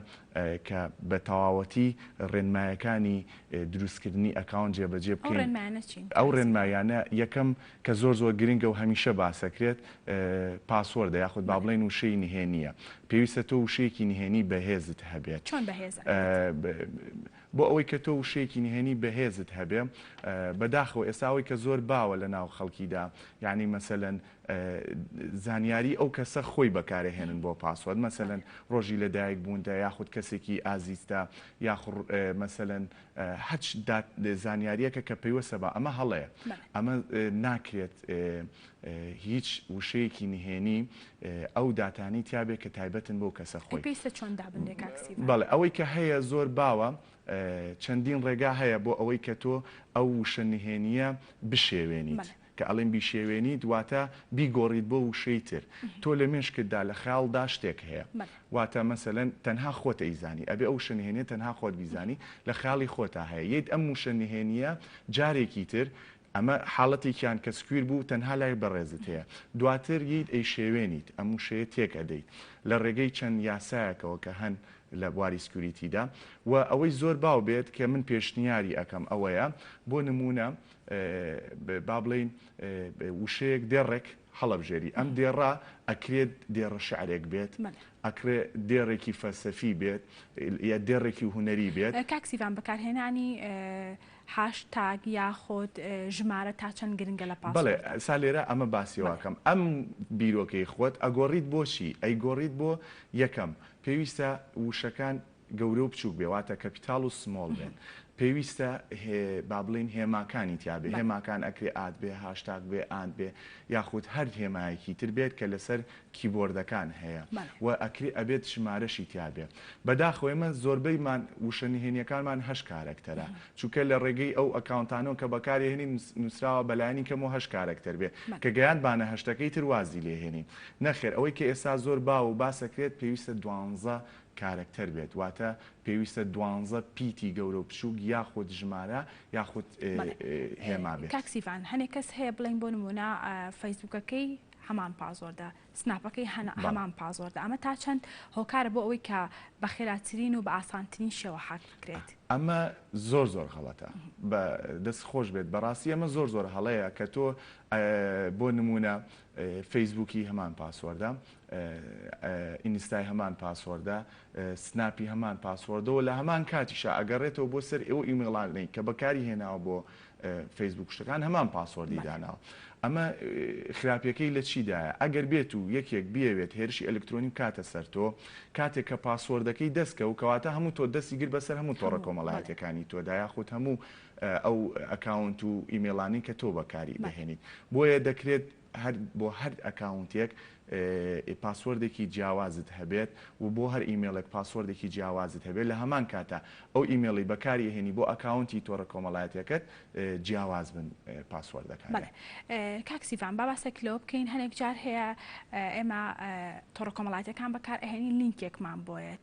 کە بە تەواوەتی ڕێنمایەکانی دروستکردنی ئەکاونت جێبەجێ ئەو بکەین. ڕێنمایانە چین ئەو کاک سیروان؟ ڕێنماییانە یەکەم کە زۆر زۆر گرنگە و هەمیشە باسەکرێت password ە یاخود با بەڵێ. بڵێین وشەی نهێنییە. پێویستە تۆ وشەیەکی نهێنی بەهێزت هەبێت. چۆن بەهێز ئەبێت؟ بۆ ئەوەی کە تۆ وشەیەکی نهێنی بەهێزت هەبێ، بەداخەوە ئێستا ئەوەی کە زۆر باوە لە ناو خەڵکیدا یانی مەسەلەن زانیاری ئەو کەسە خۆی بەکارەهێنن بۆ password مەسەلەن ڕۆژی لەدایک بوونتە یاخود کەسێکی ئازیزتە یاخو مەسەلەن هەچ زانیاریەکە کە پەیوەستە بە ئەمە هەڵەیە ئەمە ناکرێت هیچ وشەیەکی نهێنی ئەو داتانەی تیابێ کە تایبەتن بەو کەسە خۆی. پێویستە چۆن دابنرێ کاک سیڤان؟ بەڵێ ئەوەی کە هەیە زۆر باوە چەندین ڕێگا هەیە بۆ ئەوەی کە تۆ ئەو وشە نهێنییە بشێوێنیت. کە ئەڵێم بیشێوێنیت واتە بیگۆڕیت بۆ وشەی تر. تۆ لە مێشکتدا لە خەیاڵدا شتێک هەیە. واتە مەسەلەن تەنها خۆت ئەیزانی. ئەبێ ئەو وشە نهێنییە تەنها خۆت بیزانی. لە خەیاڵی خۆتا هەیە. یەیت ئەم وشە نهێنییە جارێکی تر ئەمە حاڵەتێکیان کە secure بوو تەنها لای بەڕێزت هەیە دواتر یەیت ئەیشێوێنیت ئەم وشەیە تێک ئەدەیت لە ڕێگەی چەند یاسایەکەوە کە هەن لە بواری security دا و ئەوەی زۆر باو بێت کە من پێشنیاری ئەکەم ئەوەیە بۆ نموونە با بڵێین وشەیەک دێڕێک هەڵەبژێری ئەم دێڕە ئەکرێت دێڕە شعرێک بێت ئەکرێ دێڕێکی فەلسەفی بێت یا دێڕێکی هونەری بێت. کاک سیڤان بەکارهێنانی هاشتاگ یاخود ژمارە تا چەند گرنگە لە بەڵێ password دا؟ سا لێرە ئەمە باسی بەڵێ. واکەم ئەم بیرۆکەی خۆت ئەگۆڕیت بۆ چی ئەیگۆڕیت بۆ یەکەم پێویستە وشەکان گەورە و بچوک بێ واتە capital و small بێن پێویستە با بڵێین هێماکانی تیا بێ بەڵێ. هێماکان ئەکرێ at بێ هاشتاگ بێ and بێ یاخود هەر هێمایەکی تر بێت کە لەسەر keyboard ەکان هەیە بەڵێ. و ئەکرێ ئەبێت ژمارەشی تیا بێ. بەداخەوە ئێمە زۆربەیمان وشە نهێنیەکانمان هەشت کارەکتەرە چونکە لە ڕێگەی ئەو ئەکاونتانەوە کە بەکاری هێنین نوسراوە بەلایەنی کەمەوە هەشت کارەکتەر بێ بەڵێ. کە گەیاندمانە هەشتەکەی تر وازی لێ هێنین نەخێر ئەوەی کە ئێستا زۆر باو و باس ئەکرێت پێویستە دوانزە کارەکتەر بێت واتە پێویستە دوانزە پیتی گەورە و بچوک یاخود ژمارە یاخود بەڵێ. هێما بێت. کاک سیڤان هەنێ کەس هەیە بڵێین بۆ نمونە فەیسبوکەکەی هەمان password ە سناپەکەی هەمان password ە ئەمە تا چەند هۆکارە بۆ ئەوەی کە بە خێراترین و بە ئاسانترین شێوە هاک بکرێت؟ ئەمە زۆر زۆر غەڵەتە بە دەست خۆش بێت بەڕاستی ئەمە زۆر زۆر هەڵەیە کە تۆ بۆ نمونە فەیسبوکی هەمان password ە ئینستای هەمان password ە سناپی هەمان password ەوە لە هەمان کاتیشا ئەگەڕێتەوە بۆ سەر ئەو ئیمێڵانەی کە بەکاری هێناوە بۆ فەیسبوک شتەکان هەمان password ی داناوە ئەمە خراپیەکەی لە چیدایە ئەگەر بێت و یەکێک بیەوێت هێرشی ئەلکترۆنی بکاتە سەر تۆ کاتێک کە password ەکەی دەست کەوت کەواتە هەموو تۆ دەستی گرت بەسەر هەموو تۆڕە کۆمەڵایەتیەکانی تۆدا یاخود هەموو ئەو ئەکاونت و ئیمێڵانەی کە تۆ بەکاری دەهێنیت بۆیە دەکرێت هەر بۆ هەر ئەکاونتێک password ێکی جیاوازت هەبێت و بۆ هەر ئیمێڵێک password ێکی جیاوازت هەبێت لە هەمان کاتا ئەو ئیمێڵی بەکاری ئەهێنی بۆ ئەکاونتی تۆڕە کۆمەڵایەتیەکەت جیاواز بن password ەکانیان. بەڵێ کاک سیڤان با باسێک لەوە بکەین هەنێک جار هەیە ئێمە تۆڕە کۆمەڵایەتیەکان بەکار ئەهێنین لینکێکمان بۆیەت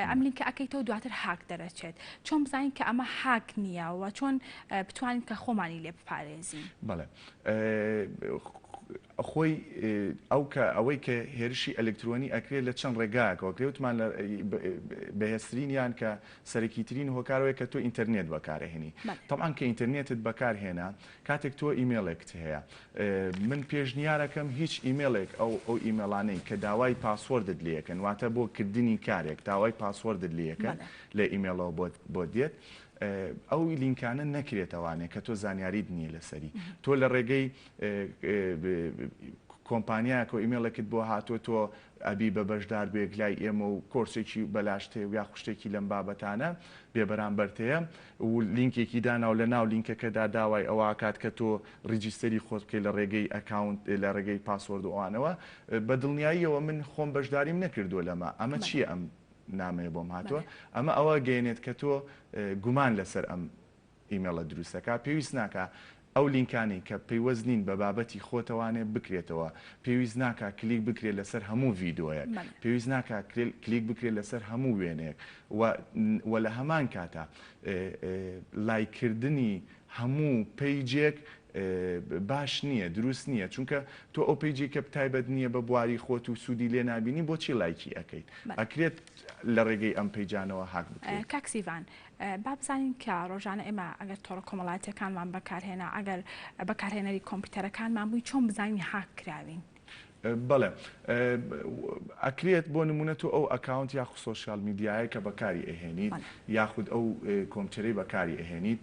ئەم لینکە ئەکەیتەوە دواتر هاک دەرەچێت چۆن بزانین کە ئەمە هاک نییە و چۆن بتوانین کە خۆمانی لێ بپارێزین؟ بەڵێ خۆی ئەو کە ئەوەی کە هێرشی ئەلکترۆنی ئەکرێت لە چەند ڕێگایەکەوە کرێ وتمان لە بەهێزترینیان کە سەرەکیترین هۆکارەوەی کە تۆ ئینتەرنێت بەکارهێنی تەبعەن کە ئینتەرنێتت بەکارهێنا کاتێک تۆ ئیمێڵێکت هەیە من پێشنیارەکەم هیچ ئیمێڵێک ئەو ئەو ئیمێڵانەی کە داوای password ت لێکەن واتە بۆ کردنی کارێک داوای password ت لێکەن لە ئیمێڵەوە بۆت بۆت دێت ئەو لینکانە نەکرێتەوانێ کە تۆ زانیاریت نییە لەسەری تۆ لە ڕێگەی کۆمپانیایەکەوە ئیمێڵێکت بۆ هاتووە تۆ ئەبی بە بەشدار بێک لای ئێمە و کۆرسێکی بەلاشت هەیە و یاخود شتێکی لەم بابەتانە بێ بەرامبەرت هەیە و لینکێکی دانا و لە ناو لینکەکەدا داوای ئەوە ئەکات کە تۆ register ی خۆت بکەیت لە ڕێگەی ئەکاونت لە ڕێگەی password و ئەوانەوە بە دڵنیاییەوە من خۆم بەشداریم نەکردووە لەمە ئەمە چییە ئەم نامەیە بۆم هاتووە ئەمە ئەوە گەیەنێت کە تۆ گومان لەسەر ئەم ئیمێڵە دروست دەکا پێویست ناکا ئەو لینکانەی کە پەیوەست نین بە بابەتی خۆتەوانێ بکرێتەوە پێویست ناکا کلیک بکرێت لەسەر هەموو ڤیدۆیەک پێویست ناکا کلیک بکرێت لەسەر هەموو وێنەیەک و و لە هەمان کاتا لایک کردنی هەموو page ێک. باش نییە دروست نییە چونکە تۆ ئەو page ی کە تایبەت نییە بە بواری خۆت و سوودی لێ نابینی بۆچی لایکی ئەکەیت ئەکرێت لە ڕێگەی ئەم page انەوە هاک بکرێت. کاک سیڤان با بزانین کە ڕۆژانە ئێمە ئەگەر تۆڕە کۆمەڵایەتیەکانمان بەکارهێنا ئەگەر بەکارهێنەری کۆمپیوتەرەکانمان بووین چۆن بزانین هاک کراوین؟ بەڵێ ئەکرێت بۆ نمونە تۆ ئەو account یاخود social media یە کە بەکاری ئەهێنیت یاخود ئەو کۆمپیوتەرەی بەکاری ئەهێنیت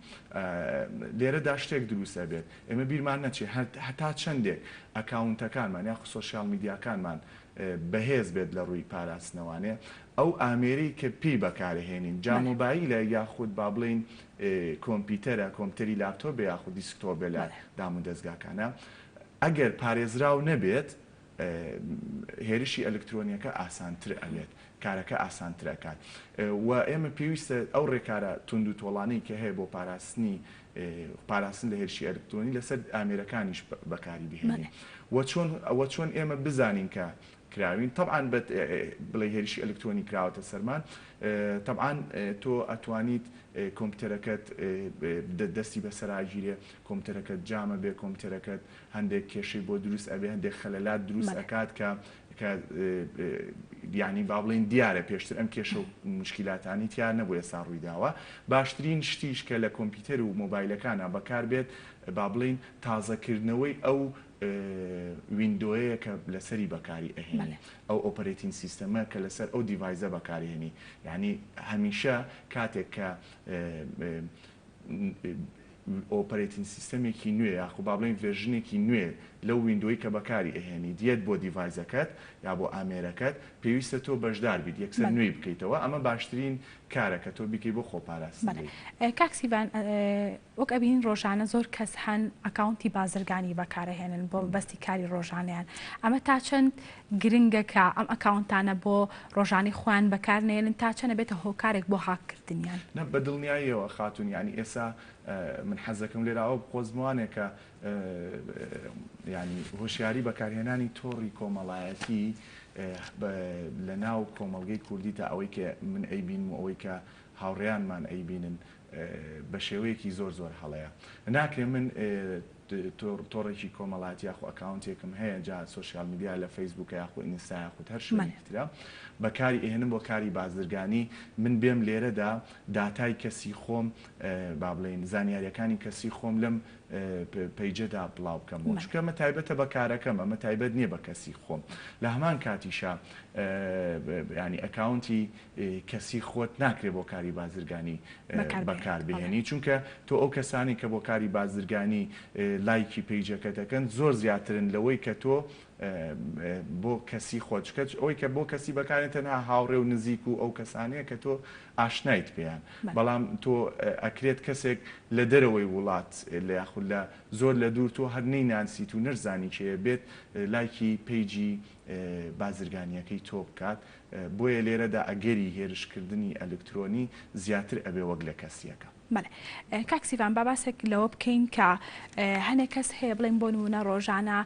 لێرەدا شتێک دروست ئەبێت ئێمە بیرمان نەچێت هەتا چەندێک account ەکانمان یاخود social media کانمان بەهێز بێت لە ڕووی پاراستنەوانێ ئەو ئامێرەی کە پێی بەکارەهێنین جا مۆبایلە یاخود با بڵێین کۆمپیوتەرە کۆمپیوتەری لاپتۆپ بێ یاخود desktop بێ لە دامودەزگاکانە ئەگەر پارێزراو نەبێت هێرشی ئەلکترۆنیەکە ئاسانتر ئەبێت کارەکە ئاسانتر ئەکات و ئێمە پێویستە ئەو ڕێکارە توند و تۆڵانەی کە هەیە بۆ پاراستنی پاراستن لە هێرشی ئەلکترۆنی لەسەر ئامێرەکانیش بەکاری بهێنین و چۆن ئەوە چۆن ئێمە بزانین کە کراوین تەبعەن بە بڵێ هێرشی ئەلکترۆنی کراوەتە سەرمان تەبعەن تۆ ئەتوانیت کۆمپیوتەرەکەت دەستی بەسەراگیرێ کۆمپیوتەرەکەت jam ە بێ کۆمپیوتەرەکەت هەندێک کێشەی بۆ دروست ئەبێ هەندێک خەلەلات دروست ئەکات کە کە یانی با بڵێین دیارە پێشتر ئەم کێشە و مشکیلاتانی تیا نەبوو ئێستا ڕوویداوە باشترین شتیش کە لە کۆمپیوتەر و مۆبایلەکانا بەکار بێت با بڵێین تازەکردنەوەی ئەو window یەیە کە لەسەری بەکاری ئەهێنی ئەو operating system ە کە لەسەر ئەو device ە بەکارهێنی یانی هەمیشە کاتێک کە operating system ێکی نوێ یاخو با بڵێین version ێکی نوێ لەو window ی کە بەکاری ئەهێنیت یەت بۆ device ەکەت یا بۆ ئامێرەکەت پێویستە تۆ بەشدار بیت یەکسەر نوێی بکەیتەوە ئەمە باشترین کارە کە تۆ بیکەی بۆ خۆپاراستن لێی. کاک سیڤان وەک ئەبینین ڕۆژانە زۆر کەس هەن account ی بازرگانی بەکارەهێنن بۆ مەبەستی کاری ڕۆژانەیان ئەمە تا چەند گرنگە کە ئەم account انە بۆ ڕۆژانەی خۆیان بەکار نەیەنن تا چەند ئەبێتە هۆکارێک بۆ هاک کردنیان؟ نا بە دڵنیاییەوە خاتوون یانی ئێسا من حەزەکەم لێرە ئەوە بقۆزمەوانێ کە یانی هۆشیاری بەکارهێنانی تۆڕی کۆمەڵایەتی لە ناو کۆمەڵگەی کوردی تا ئەوەی کە من ئەیبینم و ئەوەی کە هاوڕێیانمان ئەیبینن بە شێوەیەکی زۆر زۆر هەڵەیە ناکرێ من تۆڕێکی کۆمەڵاتی یاخۆ account ێکم هەیە جا social media لە فەیسبووکە یاخۆ ئینستا یاخود هەر شوێنێکی ترە بەکاری ئەهێنم بۆ کاری بازرگانی من بێم لێرەدا داتای کەسی خۆم با بڵێین زانیاریەکانی کەسی خۆم لەم page ەدا بڵاو بکەمەوە چونکە ئەمە تایبەتە بە کارەکەم ئەمە تایبەت نییە بە کەسی خۆم لە هەمان کاتیشا ینی account ی کەسی خۆت ناکرێ بۆ کاری بازرگانی بەکار بهێنی چونکە تۆ ئەو کەسانی کە بۆ کاری بازرگانی لایکی page ەکەت ئەکەن زۆر زیاترن لەوەی کە تۆ بۆ کەسی خۆت چونکە ئەوەی کە بۆ کەسی بەکارێن تەنها هاوڕێ و نزیک و ئەو کەسانەیە کە تۆ ئاشنایت پێیان بەڵام تۆ ئەکرێت کەسێک لە دەرەوەی وڵات لە یاخود لە زۆر لە دوور تۆ هەر نەیناسیت و نەشزانی کێیە بێت لایکی page ی بازرگانیەکەی تۆ بکات بۆیە لێرەدا ئەگەری هێرشکردنی ئەلکترۆنی زیاتر ئەبێ وەک لە کەسیەکە. بەڵێ کاک سیڤان با باسێک لەوە بکەین کە هەنێک کەس هەیە بڵێن بۆ نمونە ڕۆژانە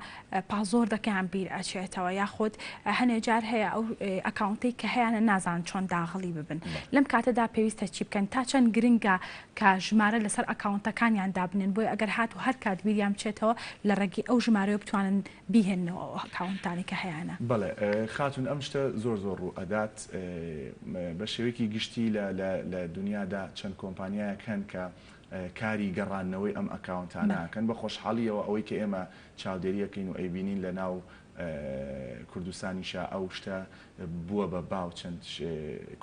password ەکەیان بیر ئەچێتەوە یاخود هەنێ جار هەیە ئەو account ەی کە هەیانە نازان چۆن داغڵی ببن لەم کاتەدا پێویستە چی بکەن تا چەند گرنگە کە ژمارە لەسەر account ەکانیان دابنێن بۆیە ئەگەر هات و هەر کات بیریان بچێتەوە لە ڕێگەی ئەو ژمارەیە بتوانن بیهێننەوە ئەو account انەی کە هەیانە. بەڵێ خاتوون ئەم شتە زۆر زۆر ڕوو ئەدات بە شێوەیەکی گشتی لە لە لە دونیادا چەند کۆمپانیایەک هەن کە کاری گەڕاندنەوەی ئەم account انە ئەکەن بە خۆشحاڵیەوە ئەوەی کە ئێمە چاودێری ئەکەین و ئەیبینین لە ناو کوردستانیشا ئەو شتە بووە بە باو چەند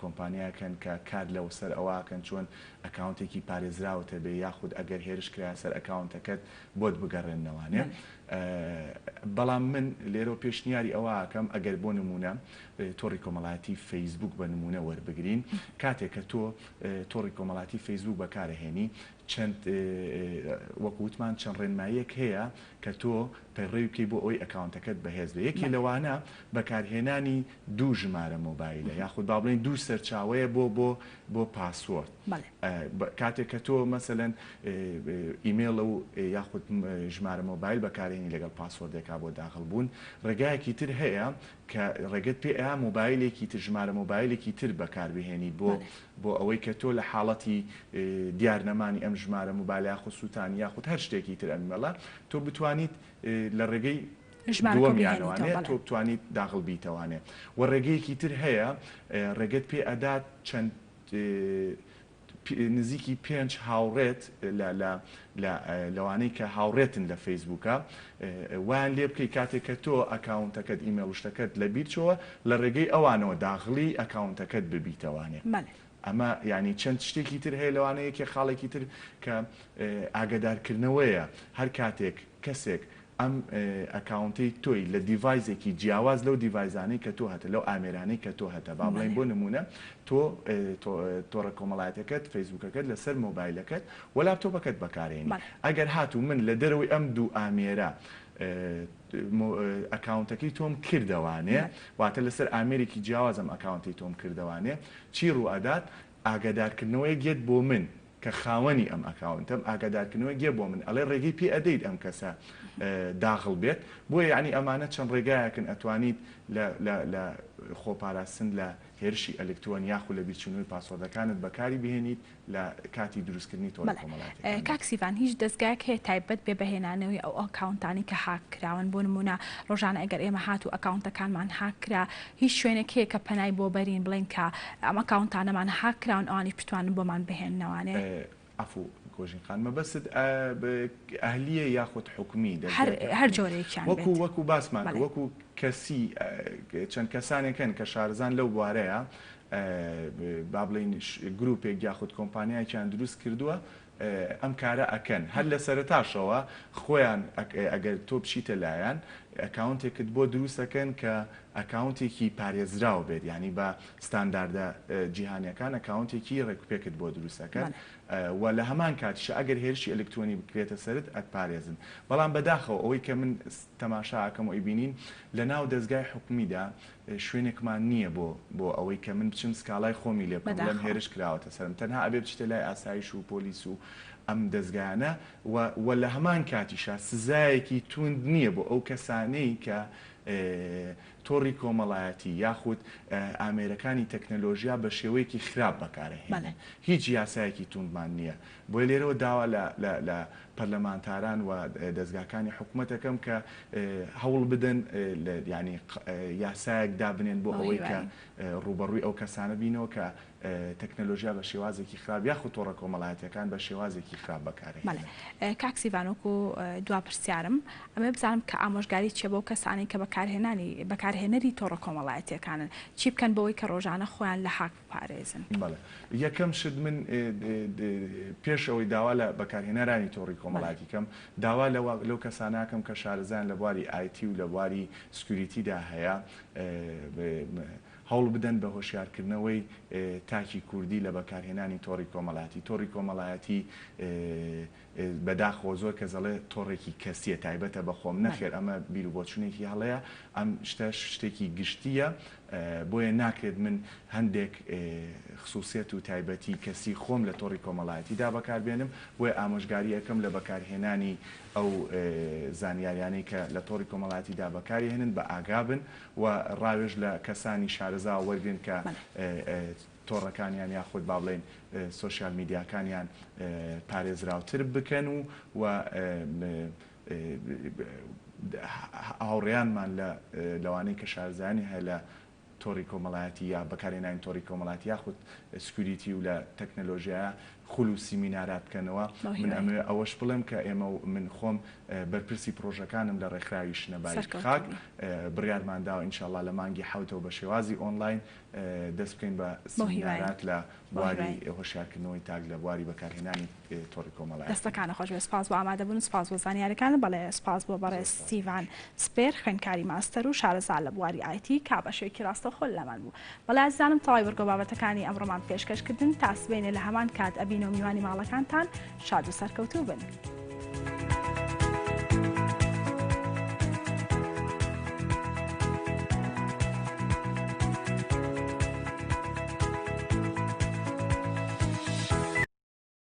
کۆمپانیایەک هەن کە کار لەوە سەر ئەوە ئەکەن چۆن account ێکی پارێزراوت هەبێ یاخود ئەگەر هێرش کرایە سەر account ەکەت بۆت بگەڕێننەوانێ بەڵام من لێرەوە پێشنیاری ئەوە ئەکەم ئەگەر بۆ نموونە تۆڕی کۆمەڵایەتی فەیسبوک بە نموونە وەربگرین کاتێک کە تۆ تۆڕی کۆمەڵاتی فەیسبوک بەکارەهێنی چەند وەکو وتمان چەند ڕێنماییەک هەیە کە تۆ پەیڕەوی بکەی بۆ ئەوەی account ەکەت بەهێز بێ یەکێ لەوانە بەکارهێنانی دوو ژمارە مۆبایلە یاخود با بڵێین دوو سەرچاوەیە بۆ بۆ بۆ password کاتێک کە تۆ مەسەلەن ئیمێڵ و یاخود ژمارە مۆبایل بەکارهێنی. بەکارێنی لەگەڵ password ێکا بۆ داخڵ بوون. ڕێگایەکی تر هەیە کە ڕێگەت پێ ئەیا مۆبایلێکی تر ژمارە مۆبایلێکی تر بەکار بهێنیت بۆ بۆ ئەوەی کە تۆ لە حاڵەتی دیار نەمانی ئەم ژمارە مۆبایلە یاخود سووتانی یاخود هەر شتێکی تر ئەمیمەڵە تۆ بتوانیت لە ڕێگەی دووەمیانەوانێ تۆ بتوانیت داخڵ بیتەوانێ و ڕێگەیەکی تر هەیە ڕێگەت پێ ئەدات چەند نزیکی پێنج هاوڕێت لە لە لە لەوانەی کە هاوڕێتن لە فەیسبووکە وایان لێ بکەی کاتێک کە تۆ ئەکاونتەکەت ئیمێڵ و شتەکەت لە بیر چۆوە لە ڕێگەی ئەوانەوە داغڵی ئەکاونتەکەت ببیتەوانێ بەڵێ. ئەمە یانی چەند شتێکی تر هەیە لەوانە یەکێ خاڵێکی تر کە ئاگەدارکردنەوەیە هەر کاتێک کەسێک ئەم ئەکاونتەی تۆی لە device ێکی جیاواز لەو device انەی کە تۆ هەتە لەو ئامێرانەی کە تۆ هەتە با بڵێین بۆ نموونە تۆ تۆڕە کۆمەڵایەتەکەت فەیسبووکەکەت لەسەر مۆبایلەکەت و لاپتۆپەکەت بەکارێنی ئەگەر هاتوو من لە دەرەوەی ئەم دوو ئامێرە ئەکاونتەکەی تۆم کردەوانێ واتە لەسەر ئامێرێکی جیاواز ئەم ئەکاونتەی تۆم کردەوانێ چی ڕووئەدات ئاگادارکردنەوەیەک یەت بۆ من کە خاوەنی ئەم ئەکاونتەم ئاگادارکردنەوەی گێ بۆ من ئەڵێ ڕێگەی پێ ئەدەیت ئەم کەسە داغڵ بێت بۆیە یانی ئەمانە چەند ڕێگایەکن ئەتوانیت لە لە لە خۆپاراستن لە هێرشی ئەلکترۆنی یاخو لە بیرچوونەوەی password ەکانت بەکاری بهێنیت لە کاتی دروستکردنی تۆڕە بەڵێ کۆمەڵایەتیەکاندا. کاک سیڤان هیچ دەزگایەک هەیە تایبەت بێ بە هێنانەوەی ئەو ئەکاونتانەی کە هاک کراون بۆ نموونە ڕۆژانە ئەگەر ئێمە هاتوو ئەکاونتەکانمان هاک کرا هیچ شوێنێک هەیە کە پەنای بۆ بەرین بڵێین کە ئەم ئەکاونتانەمان هاک کراون ئەوانیش بتوانن بۆمان بهێننەوانێ؟ عەفو گۆژین خان مەبەستت ئەهلیە یاخود حکومی هەر دەزگای هەر حکومی جۆرێکیان وەکو بێت وەکو باسمان کرد بەڵێ. وەکو کەسی چەند کەسانێک هەن کە شارەزان لەو بوارەیە با بڵێین گروپێک یاخود کۆمپانیایەکیان دروست کردووە ئەم کارە ئەکەن هەر لە سەرەتاشەوە خۆیان ئەگەر تۆ بچیتە لایان ئەکاونتێکت بۆ دروست ئەکەن کە ئەکاونتێکی پارێزراو بێت یانی بە ستانداردە جیهانیەکان ئەکاونتێکی ڕێکوپێکت بۆ دروست ئەکەن و لە هەمان کاتیشا ئەگەر هێرشی ئەلکترۆنی بکرێتە سەرت ئەتپارێزن بەڵام بەداخەوە ئەوەی کە من تەماشا ئەکەم و ئەیبینین لە ناو دەزگای حکومیدا شوێنێکمان نییە بۆ بۆ ئەوەی کە من بچم سکاڵای خۆمی لێ بکەم بڵێم بەداخەوە. هێرش کراوەتە سەرم تەنها ئەبێ بچیتە لای ئاسایش و پۆلیس و ئەم دەزگایانە و و لە هەمان کاتیشا سزایەکی توند نییە بۆ ئەو کەسانەی کە تۆڕی کۆمەڵایەتی یاخود ئامێرەکانی تەکنەلۆژیا بە شێوەیەکی خراپ بەڵێ. بەکارئەهێنن هیچ یاسایەکی توندمان نییە بۆیە لێرەوە داوا لە لە لە پەرلەمانتاران و دەزگاکانی حکومەت ئەکەم کە هەوڵ بدەن یانی یاسایەک دابنێن بۆ بەو ئەوەی کە هیوایەین. ڕووبەڕووی ئەو کەسانە بینەوە کە تەکنەلۆژیا بە شێوازێکی خراپ یاخود تۆڕە کۆمەڵایەتیەکان بە شێوازێکی خراپ بەڵێ بەکارئەهێنن. کاک سیڤان وەکو دوا پرسیارم ئەمەوێ بزانم کە ئامۆژگاری چیە بەو کەسانەی کە بەکارهێنانی بەکارهێنەری تۆڕە کۆمەڵایەتیەکانن چی بکەن بۆوەی کە ڕۆژانە خۆیان لە هاک بپارێزن؟ بەڵێ یەکەم شت من پێش ئەوەی داوا لە بەکارهێنەرانی تۆڕی کۆمەڵایەتی کەم داوا لە لەو کەسانە ئەکەم کە شارەزایان لە بواری IT و لە بواری security دا هەیە هەوڵ بدەن بە هۆشیارکردنەوەی تاکی کوردی لە بەکارهێنانی تۆڕی کۆمەڵایەتی تۆڕی کۆمەڵایەتی بەداخەوە زۆر کەس ئەڵێ تۆڕێکی کەسیە تایبەتە بە خۆم، نەخێر ئەمە بیروبۆچونێکی هەڵەیە، ئەم شتەش شتێکی گشتیە، بۆیە ناکرێت من هەندێک خسوسیەت و تایبەتی کەسی خۆم لە تۆڕی کۆمەڵایەتیدا بەکاربێنم، بۆیە ئامۆژگاری ئەکەم لە بەکارهێنانی ئەو زانیاریانەی کە لە تۆڕی کۆمەڵایەتیدا بەکاریهێنن بە ئاگابن و ڕاوێژ لە کەسانی شارەزا وەرگرن کە تۆڕەکانیان یاخود با بڵێین سۆشیال میدیاکانیان پارێزراوتر بکەن و و هاوڕێیانمان لە لەوانەی کە شارەزایانی هەیە لە تۆڕی کۆمەڵایەتی یا بەکارهێنانی تۆڕی کۆمەڵایەتی یاخود security و لە تەکنەلۆژیایە خول و سیمینارات بکەنەوە من ئەمەوێ ئەوەش بڵێم کە ئێمە و من خۆم بەرپرسی پڕۆژەکانم لە ڕێکخراوی شنەبای خاک بڕیارمان داوە ئینشاڵڵا لە مانگی حەوتەوە بە شێوازی ئۆنلاین دەست بکەین بە سیمینارات لە بواری هۆشیارکردنەوەی تاک لە بواری بەکارهێنانی تۆڕی کۆمەڵایەتی. دەستەکانت خۆش بێت سپاس بۆ ئامادەبوون و سپاس بۆ زانیاریەکانت بەڵێ سپاس بۆ بەڕێز ستیڤان سپێر خوێندکاری ماستەر و شارەزا لە بواری IT کا بەشێکی ڕاستەوخۆ لەمان بوو بەڵێ ئازیزانم تەواوی بڕگە و بابەتەکانی ئەمڕۆمان پێشکەش کردن تا سبەینێ لە هەمان کات ئەبینەوە میوانی ماڵەکانتان شاد و سەرکەوتوو بن.